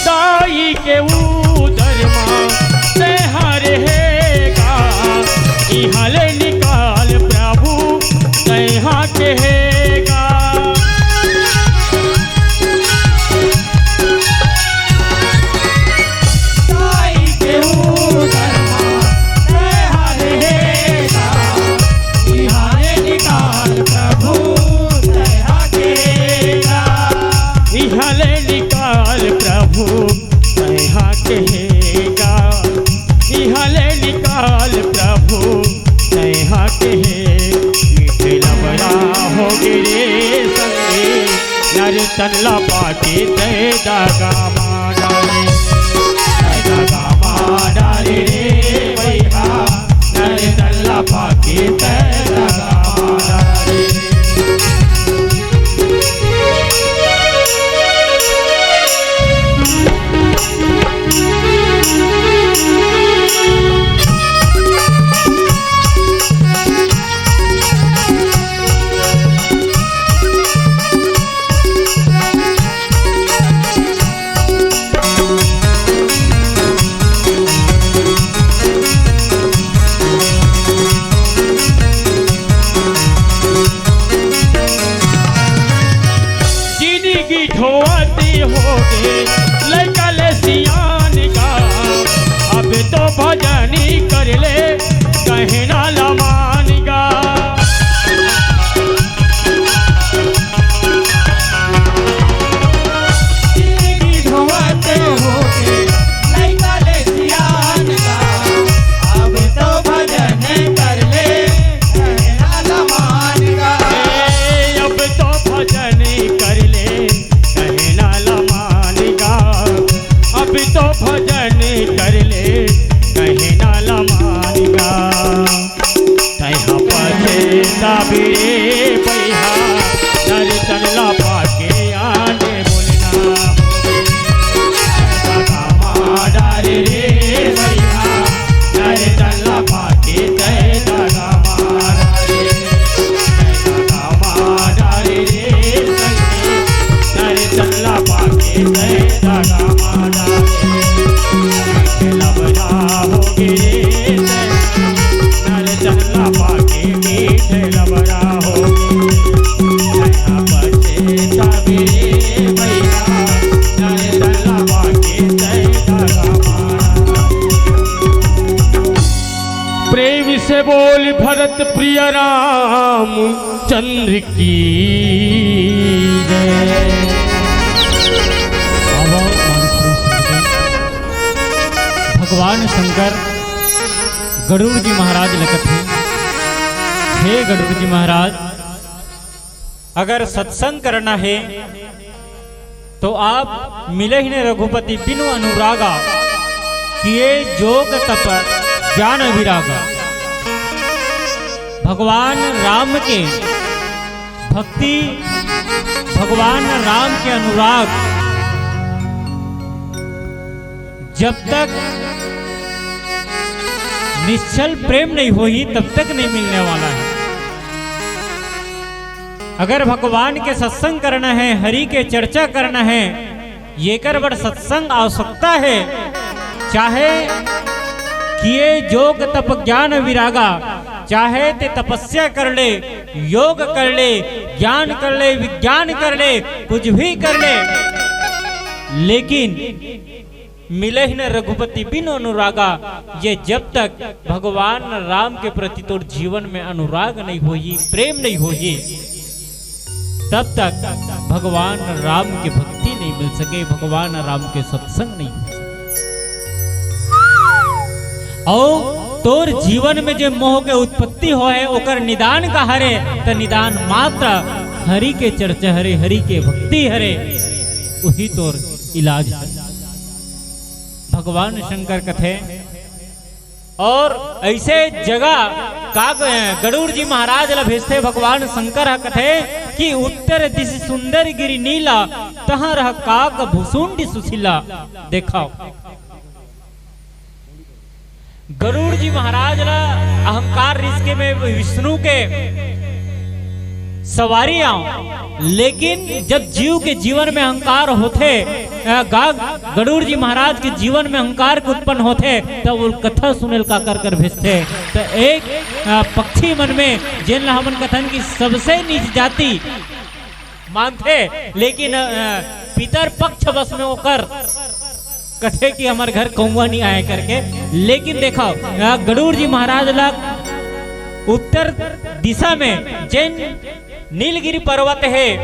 दाई के उदर मा तैं हा रेहे गा, इहाँ ले निकाल प्रभु तैं हा केहे गा। दाई के उदर मा तैं हा रेहे गा, इहाँ ले निकाल प्रभु तैं हा केहे गा। इहाँ ले निकाल प्रभु तैं हा केहे गा, इहाँ ले निकाल प्रभु तैं हा केहे। मीठे लबरा होगे रे संगी, नर तन ला पाके तैं दगा मा डारे। तैं दगा मा डारे रे बइहा, नर तन ला पाके तैं दगा मा डारे। जिनगी ढोवत होगे लइका ले सियान गा, अब तो भजन कर ले कहना ला मान गा। जिनगी ढोवत होगे लइका ले सियान गा, अब तो भजन कर ले कहना ला मान गा। ए, अब तो भजन कर ले कहना ला मान गा, अब तो भजन कर ले कहना ला मान गा। तैं हा पछताबे रे बइहा, नर तन ला पाके आने बोलना। दगा मा डारे रे बइहा, नर तन ला पाके तैं दगा मा डारे। तैं दगा मा डारे रे संगी, नर तन ला पाके तैं दगा मा से बोल भरत प्रिय रामचंद्र की जय। आवा मानस पुरुष भगवान शंकर गरुड़ जी महाराज ल कथे, हे गरुड़ जी महाराज, अगर सत्संग करना हे तो आप मिलहिन रघुपति बिनु अनुरागा, किए जोग तप ज्ञान विरागा। भगवान राम के भक्ति, भगवान राम के अनुराग जब तक निश्चल प्रेम नहीं होही, तब तक नहीं मिलने वाला है। अगर भगवान के सत्संग करना है, हरि के चर्चा करना है, येकर बर सत्संग आवश्यकता है। चाहे किए जोग तप ज्ञान विरागा, चाहे ते तपस्या कर ले, योग कर ले, ज्ञान कर ले, विज्ञान कर ले, कुछ भी कर ले, लेकिन मिलहिन रघुपति बिनु अनुरागा, ये जब तक भगवान राम के प्रति तोर जीवन में अनुराग नहीं होही, प्रेम नहीं होही, तब तक भगवान राम के भक्ति नहीं मिल सके, भगवान राम के सत्संग नहीं हो सके। अउ तोर जीवन में जे मोह के उत्पत्ति होहे, ओकर निदान का हरे, त निदान मात्र हरि के चर्चा हरे, हरि के भक्ति हरे, वही तोर इलाज हरे। भगवान शंकर कथे, और ऐसे जगह का गरुड़ जी महाराज ला भेजथे, भगवान शंकर ह कथे कि उत्तर दिश सुंदर गिरि नीला, तहाँ रह काग भुसुंडी सुशीला। देखाव, गरुड़ जी महाराज ला अहंकार रिस के में विष्णु के सवारी आव, लेकिन जब जीव के जीवन में अहंकार होथे, अ, गा-, गरुड़ जी महाराज के जीवन में अहंकार के उत्पन्न होथे, तब वो कथा सुनेल काकर कर भेजथे। त एक, अ, पक्षी मन में, जेन ला हमन कथन कि सबसे नीच जाति मानथे, लेकिन, अ, पितर पक्ष बस में ओकर कथे कि हमर घर कौवा नहीं आए करके। लेकिन देखो, अ, गरुड़ जी महाराज ला उत्तर दिशा में जेन नीलगिरी पर्वत हे,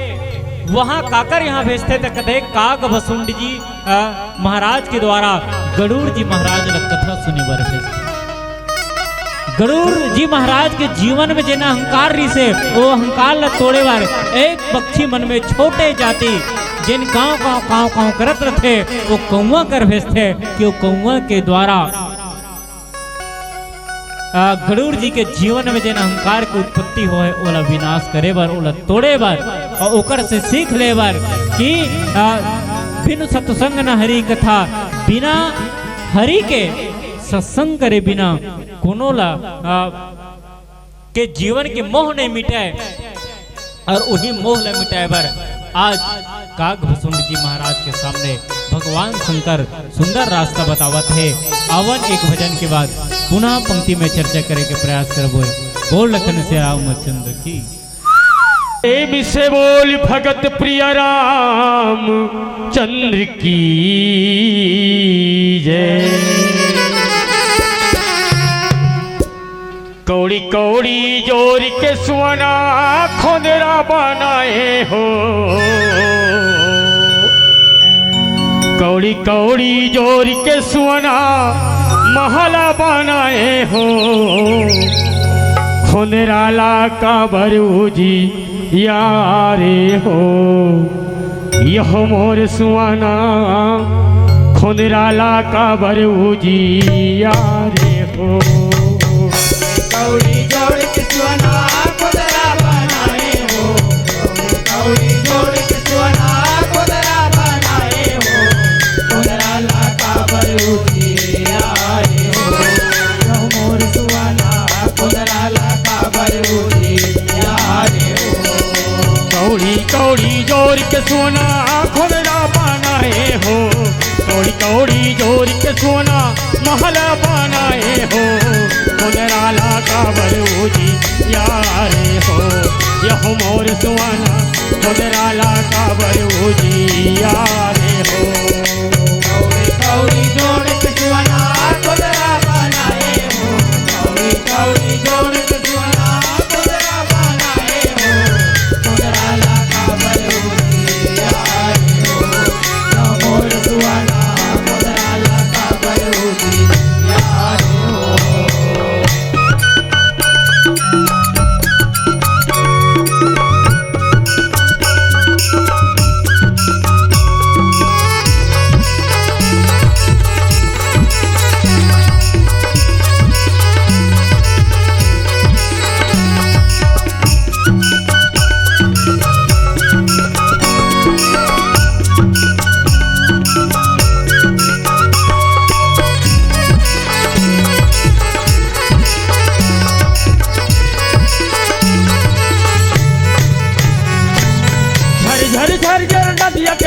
वहाँ काकर यहाँ भेजथे त कथे काग भसुंड जी, अ, महाराज के द्वारा गरुड़ जी महाराज ला कथा सुने बर भेजथे। गरुड़ जी महाराज के जीवन में जेन अहंकार रिसे, वो अहंकार ला तोड़े बर एक पक्षी मन में छोटे जाति जेन कांव, कांव, कांव, कांव करत रथे, वो कौवा कर भेजथे कि वो कौवा के द्वारा आ, गरुड़ जी के जीवन में जेन अहंकार के उत्पत्ति होय, ओला विनाश करे बर, ओला तोड़े बर, और ओकर से सीख ले बर कि, आ, बिनु सत्संग न हरि कथा, बिना हरि के सत्संग करे बिना कोनो ला, आ, के जीवन के मोह नहीं मिटे। और वही मोह ला मिटाए बर आज काग भसुंड जी महाराज के सामने भगवान शंकर सुंदर रास्ता बतावत हे। आवन एक भजन के बाद पुनः पंक्ति में चर्चा करे के प्रयास करबो। बोल लखन से रामचंद्र की। प्रेम से बोल भगत प्रिय राम चंद्र की जय। कौड़ी कौड़ी जोर के सुअना खोंदरा बनाए हो, कौड़ी कौड़ी जोर के सुअना महला बनाए हो, खोंदरा ला काबर उजियारे हो। यह मोर सुअना खोंदरा ला काबर उजियारे हो। कौड़ी जोर के सुअना खोंदरा बनाए हो। कौड़ी जोर के सुअना खोंदरा बनाए हो। खोंदरा ला काबर उजियारे हो। यह मोर सुअना खोंदरा ला काबर उजियारे हो। कौड़ी कौड़ी जोर के सुअना खोंदरा बनाए हो। कौड़ी कौड़ी जोर के सुअना महला बनाए हो। खोंदरा ला काबर उजियारे हो। यह मोर सुअना खोंदरा ला काबर उजियारे हो। कौड़ी कौड़ी जोर के सुअना खोंदरा बनाए हो। कौड़ी कौड़ी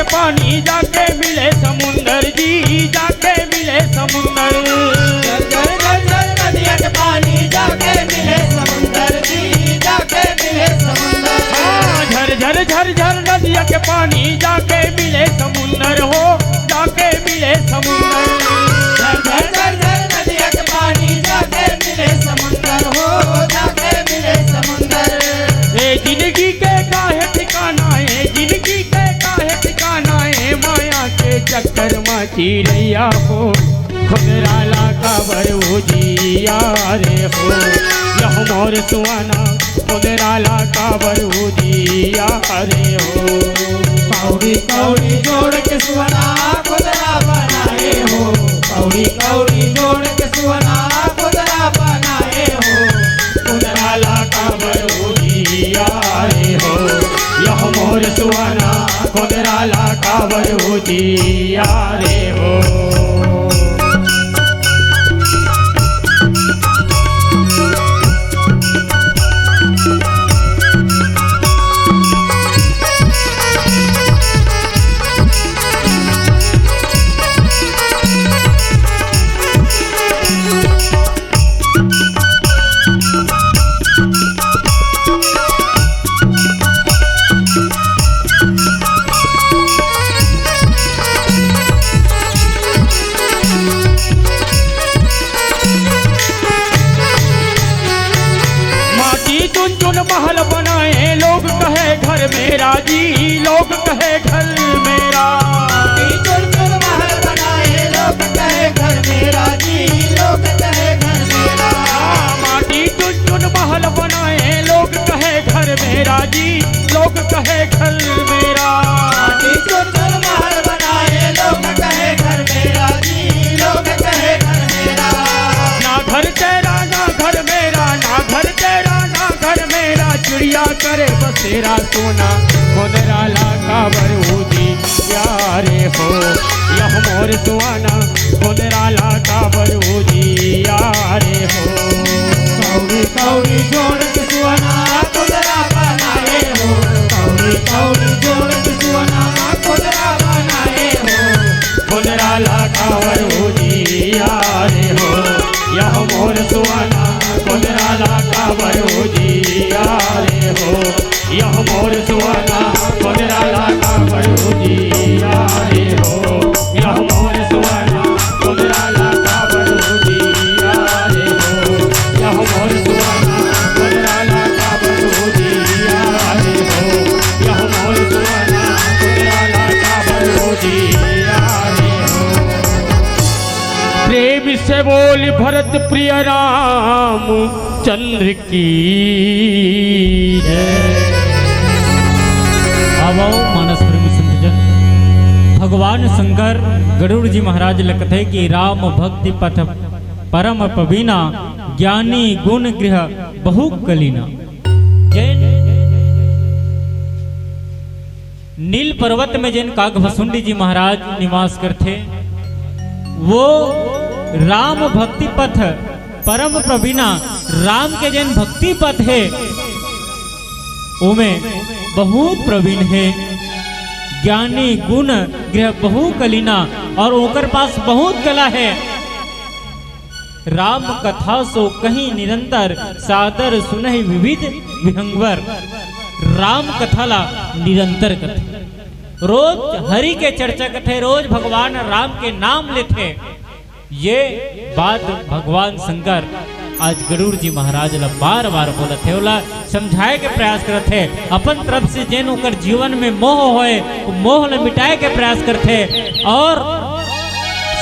पानी जाके मिले समुंदर जी, जाके मिले समुंदर। झर झर झर झर नदिया के पानी जाके मिले समुंदर जी, जाके मिले समुंदर। हाँ, झर झर झर झर नदिया के पानी जाके मिले समुंदर हो, जाके मिले समुंदर। झर झर झर झर नदिया के पानी जाके मिले समुंदर हो, जाके मिले समुंदर। ए जिंदगी के काहे ठिकाना, ए जिंदगी के काहे ठिकाना, ए माया के चक्कर मा चिरैया हो, खोदराला काबर उजियारे हो। यह मोर सुहाना, खोदराला काबर उजियारे हो। कौड़ी कौड़ी जोड़ के सुहाना, खोदरा बनाए हो। कौड़ी कौड़ी जोड़ के सुहाना, खोदरा बनाए हो। खोदराला काबर उजियारे हो। यह मोर सुहाना, खोदराला काबर उजियारे हो। माटी चुन चुन महल बनाए, लोग कहे घर मेरा जी, लोग कहे घर मेरा। माटी चुन चुन महल बनाए, लोग कहे घर मेरा जी, लोग कहे घर मेरा। माटी चुन चुन महल बनाए, लोग कहे घर मेरा जी, लोग कहे घर मेरा। माटी चुन चुन महल बनाए, लोग कहे घर मेरा जी, लोग कहे घर मेरा। ना घर तेरा, ना घर मेरा, ना घर तेरा, ना घर मेरा। चिड़िया करे बसेरा सोना, खोदराला काबर उजियारे हो। यह मोर सुहाना, खोदराला काबर उजियारे हो। कौड़ी कौड़ी जोड़ के सुहाना, खोदरा बनाए हो। कौड़ी कौड़ी जोड़ के सुहाना, खोदरा बनाए हो। खोदराला काबर उजियारे हो। यह मोर सुहाना, खोदराला काबर उजियारे हो। यह मोर सुहाना, खोदराला काबर उजियारे हो। यह मोर सुहाना, खोदराला काबर उजियारे हो। यह मोर सुहाना, खोदराला काबर उजियारे हो। यह मोर सुहाना, खोदराला काबर उजियारे हो। प्रेम से बोल भरत प्रिय रामचंद्र की जय। आवो मानस प्रेमी संतजन, भगवान शंकर गरुड़ जी महाराज ल कथे कि राम भक्ति पथ परम पबीना, ज्ञानी गुण गृह बहु कलीना। जैन नील पर्वत में जेन काग भसुंडी जी महाराज निवास करथे, वो राम भक्ति पथ परम प्रवीणा, राम के जेन भक्ति पथ हे, ओमे बहुत प्रवीण हे। ज्ञानी गुण गृह बहु कलीना, और ओकर पास बहुत कला हे। राम कथा सो कहीं निरंतर, सादर सुनहि विविध विहंगवर। राम कथा ला निरंतर कथे, रोज हरि के चर्चा कथे, रोज भगवान राम के नाम लेथे। ये बात भगवान शंकर आज गरुड़ जी महाराज ला बार बार बोलत हे, ओला समझाए के प्रयास करत हे। अपन तरफ से जेन ओकर जीवन में मोह होए, वो मोह ल मिटाए के प्रयास करथे। और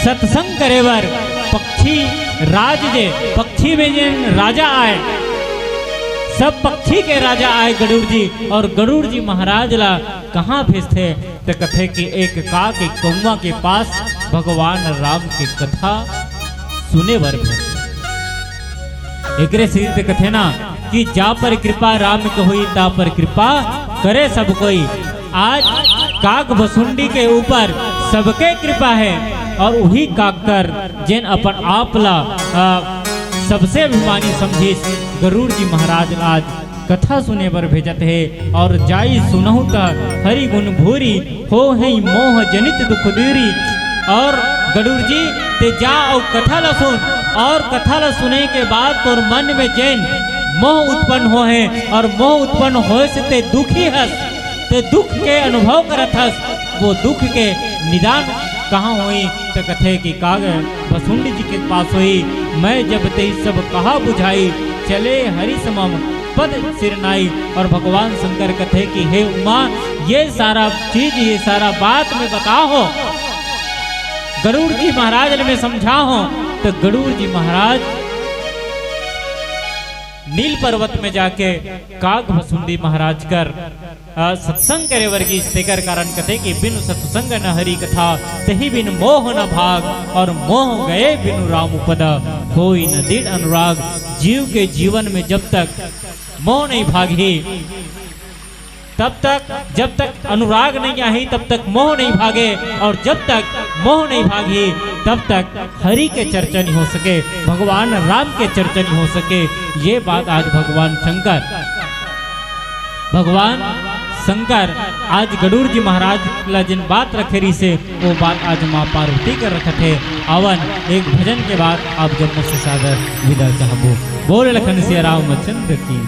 सत्संग करे बर पक्षी राज, जे पक्षी में जेन राजा आए, सब पक्षी के राजा आए गरुड़ जी, और गरुड़ जी महाराज ला कहाँ भेजथे? त कथे कि एक काग एक कौवा के पास भगवान राम के कथा सुने बर भेज। एकरे सेती त कथे ना कि जा पर कृपा राम के होई, ता पर कृपा करे सब कोई। आज काग भसुंडी के ऊपर सबके कृपा हे, और उही काग कर जेन अपन आप ला, अ, सबसे अभिमानी समझिस। गरुड़ जी महाराज ला आज कथा सुने बर भेजत हे। और जाई सुनहु त हरि गुण भूरी, हो हई मोह जनित दुख दूरी। और गरुड़ जी, ते जा अउ कथा ला सुन, और कथा ला सुने के बाद तोर मन में जेन मोह उत्पन्न हो हे और मोह उत्पन्न होए से ते दुखी हस, ते दुख के अनुभव करत हस, वो दुख के निदान कहाँ होई? त कथे कि काग भसुंडी जी के पास होई। मैं जब तेहि सब कहा बुझाई, चले हरि समम पद सिरनाई। और भगवान शंकर कथे कि हे उमा, ये सारा चीज, ये सारा बात में बताहो गरुड़ जी महाराज ल में समझाहो। त गरुड़ जी महाराज नील पर्वत में जाके काग भसुंडी महाराज कर, अ, सत्संग करे बर गिस। तेकर कारण कथे कि बिनु सत्संग न हरि कथा, तही बिन मोह न भाग, और मोह गए बिनु राम पद, होई न दृढ़ अनुराग। जीव के जीवन में जब तक मोह नहीं भागही, तब तक, जब तक अनुराग नहीं आही, तब तक मोह नहीं भागे, और जब तक मोह नहीं भागही, तब तक हरि के चर्चा नहीं हो सके, भगवान राम के चर्चा नहीं हो सके। ये बात आज भगवान शंकर, भगवान शंकर आज गरुड़ जी महाराज ला जिन बात रखे रहिसे, वो बात आज माँ पार्वती कर रखत हे। आवन, एक भजन के बाद आप जम्मो से सादर विदा चाहबो। बोल लखन सिया रामचंद्र की।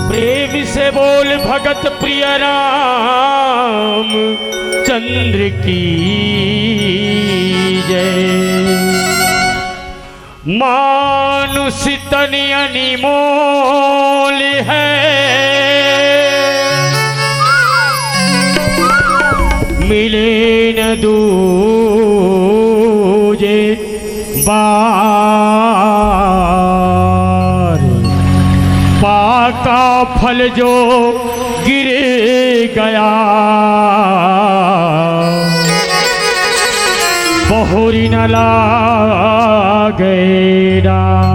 प्रेम से बोल भगत प्रिय राम चंद्र की जय। मानुष तन अनमोल है, मिले न दूजे बार। पाका फल जो गिर गया, बहुरी न लागे डार।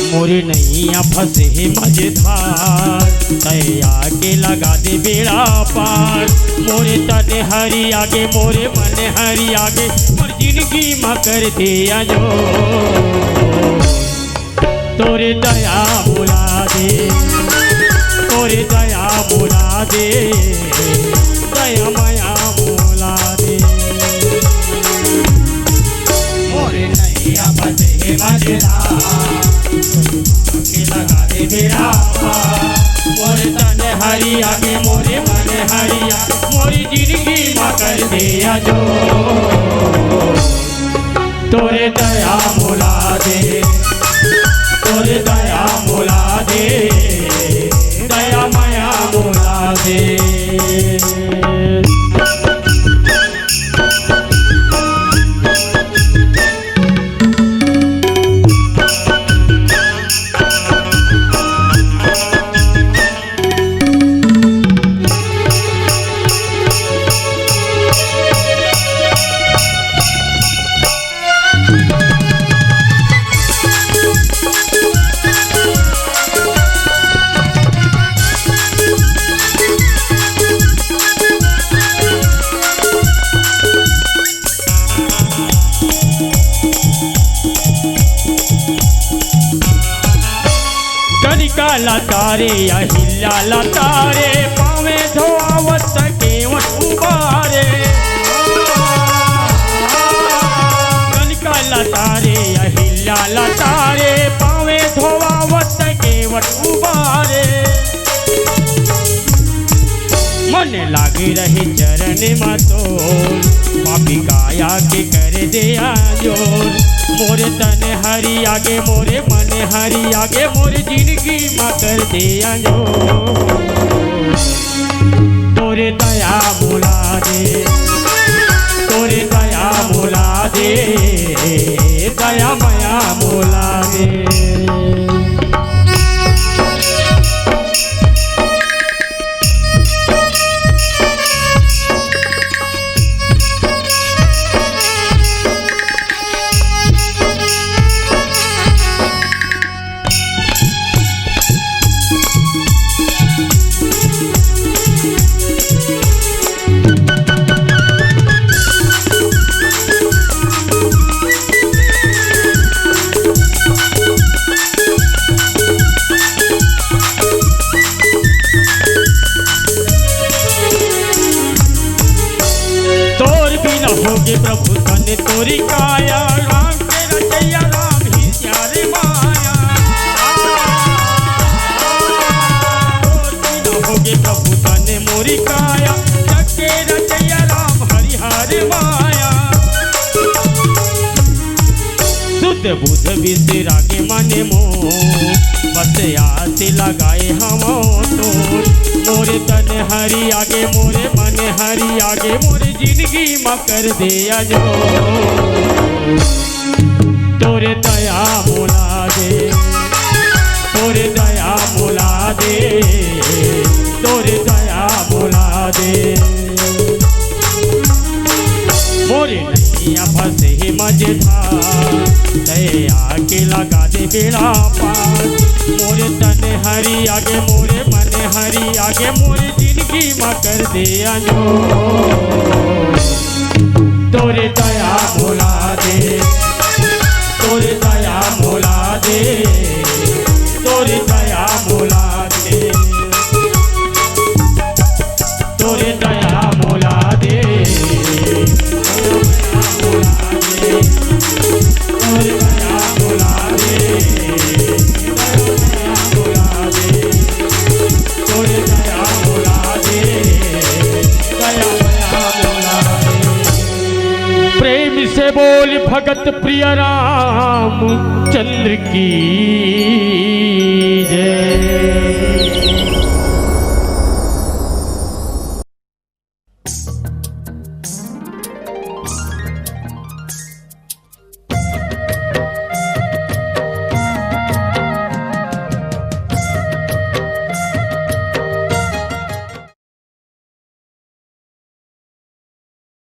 मोरे नैया फंसे हे मझधार, तैं आके लगा दे बेड़ा पार। मोरे तन हरिया गे, मोरे मन हरिया गे, मोर जिनगी म कर दे अंजोर। तोरे दया मोला दे, तोरे दया मोला दे, दया मया मोला दे। मोरे नैया फंसे हे मझधार, के लगा दे बेड़ा पार। मोरे तन हरिया गे, मोरे मन हरिया, मोरी जिनगी म कर दे अंजोर। तोरे दया मोला दे, तोरे दया मोला दे, दया मया मोला दे। गनिका ला तारे, अहिल्या ला तारे, पावे धोआवत केवट उबारे। गनिका ला तारे अहिल्या ला तारे, पावे धोवावत केवट उबारे। मन लागे रहे चरण म तोर, पापी काया के कर दे आजोर। मोर तन हरि आगे, मोरे मन हरि आगे, मोर जिंदगी म कर दे आजोर। तोरे दया मोला दे, तोरे दया मोला दे, दया मया मोला दे। तोर बिना होगे प्रभु तन तोरी काया, राम के रचैया राम ही प्यारे माया। तोर बिना होगे प्रभु तन मोरी काया, जग के रचैया राम हरिहर माया। शुद्ध बुद्ध विश्रागे मन मोर, बस आस लगाए हवं तोर। मोरे तन हरि आगे, मोरे मन हरि आगे, मोरे जिंदगी म कर दे आजोर। तोरे दया मोला दे, तोरे दया मोला दे, तोरे दया मोला दे। मोरे नैया फंसे हे मझधार, तैं आके लगा दे बेड़ा पार। मोरे तन हरि आगे, मोरे मन हरि आगे, मोरे जिंदगी म कर दे आजोर। तोरे दया मोला दे, तोरे दया मोला दे, तोरे दया मोला दे। तोरे दया मोला दे, दया मोला दे, तोरे दया मोला दे, दया मोला दे, तोरे दया मोला दे, दया मोला दे। प्रेम से बोल भगत प्रिय रामचंद्र की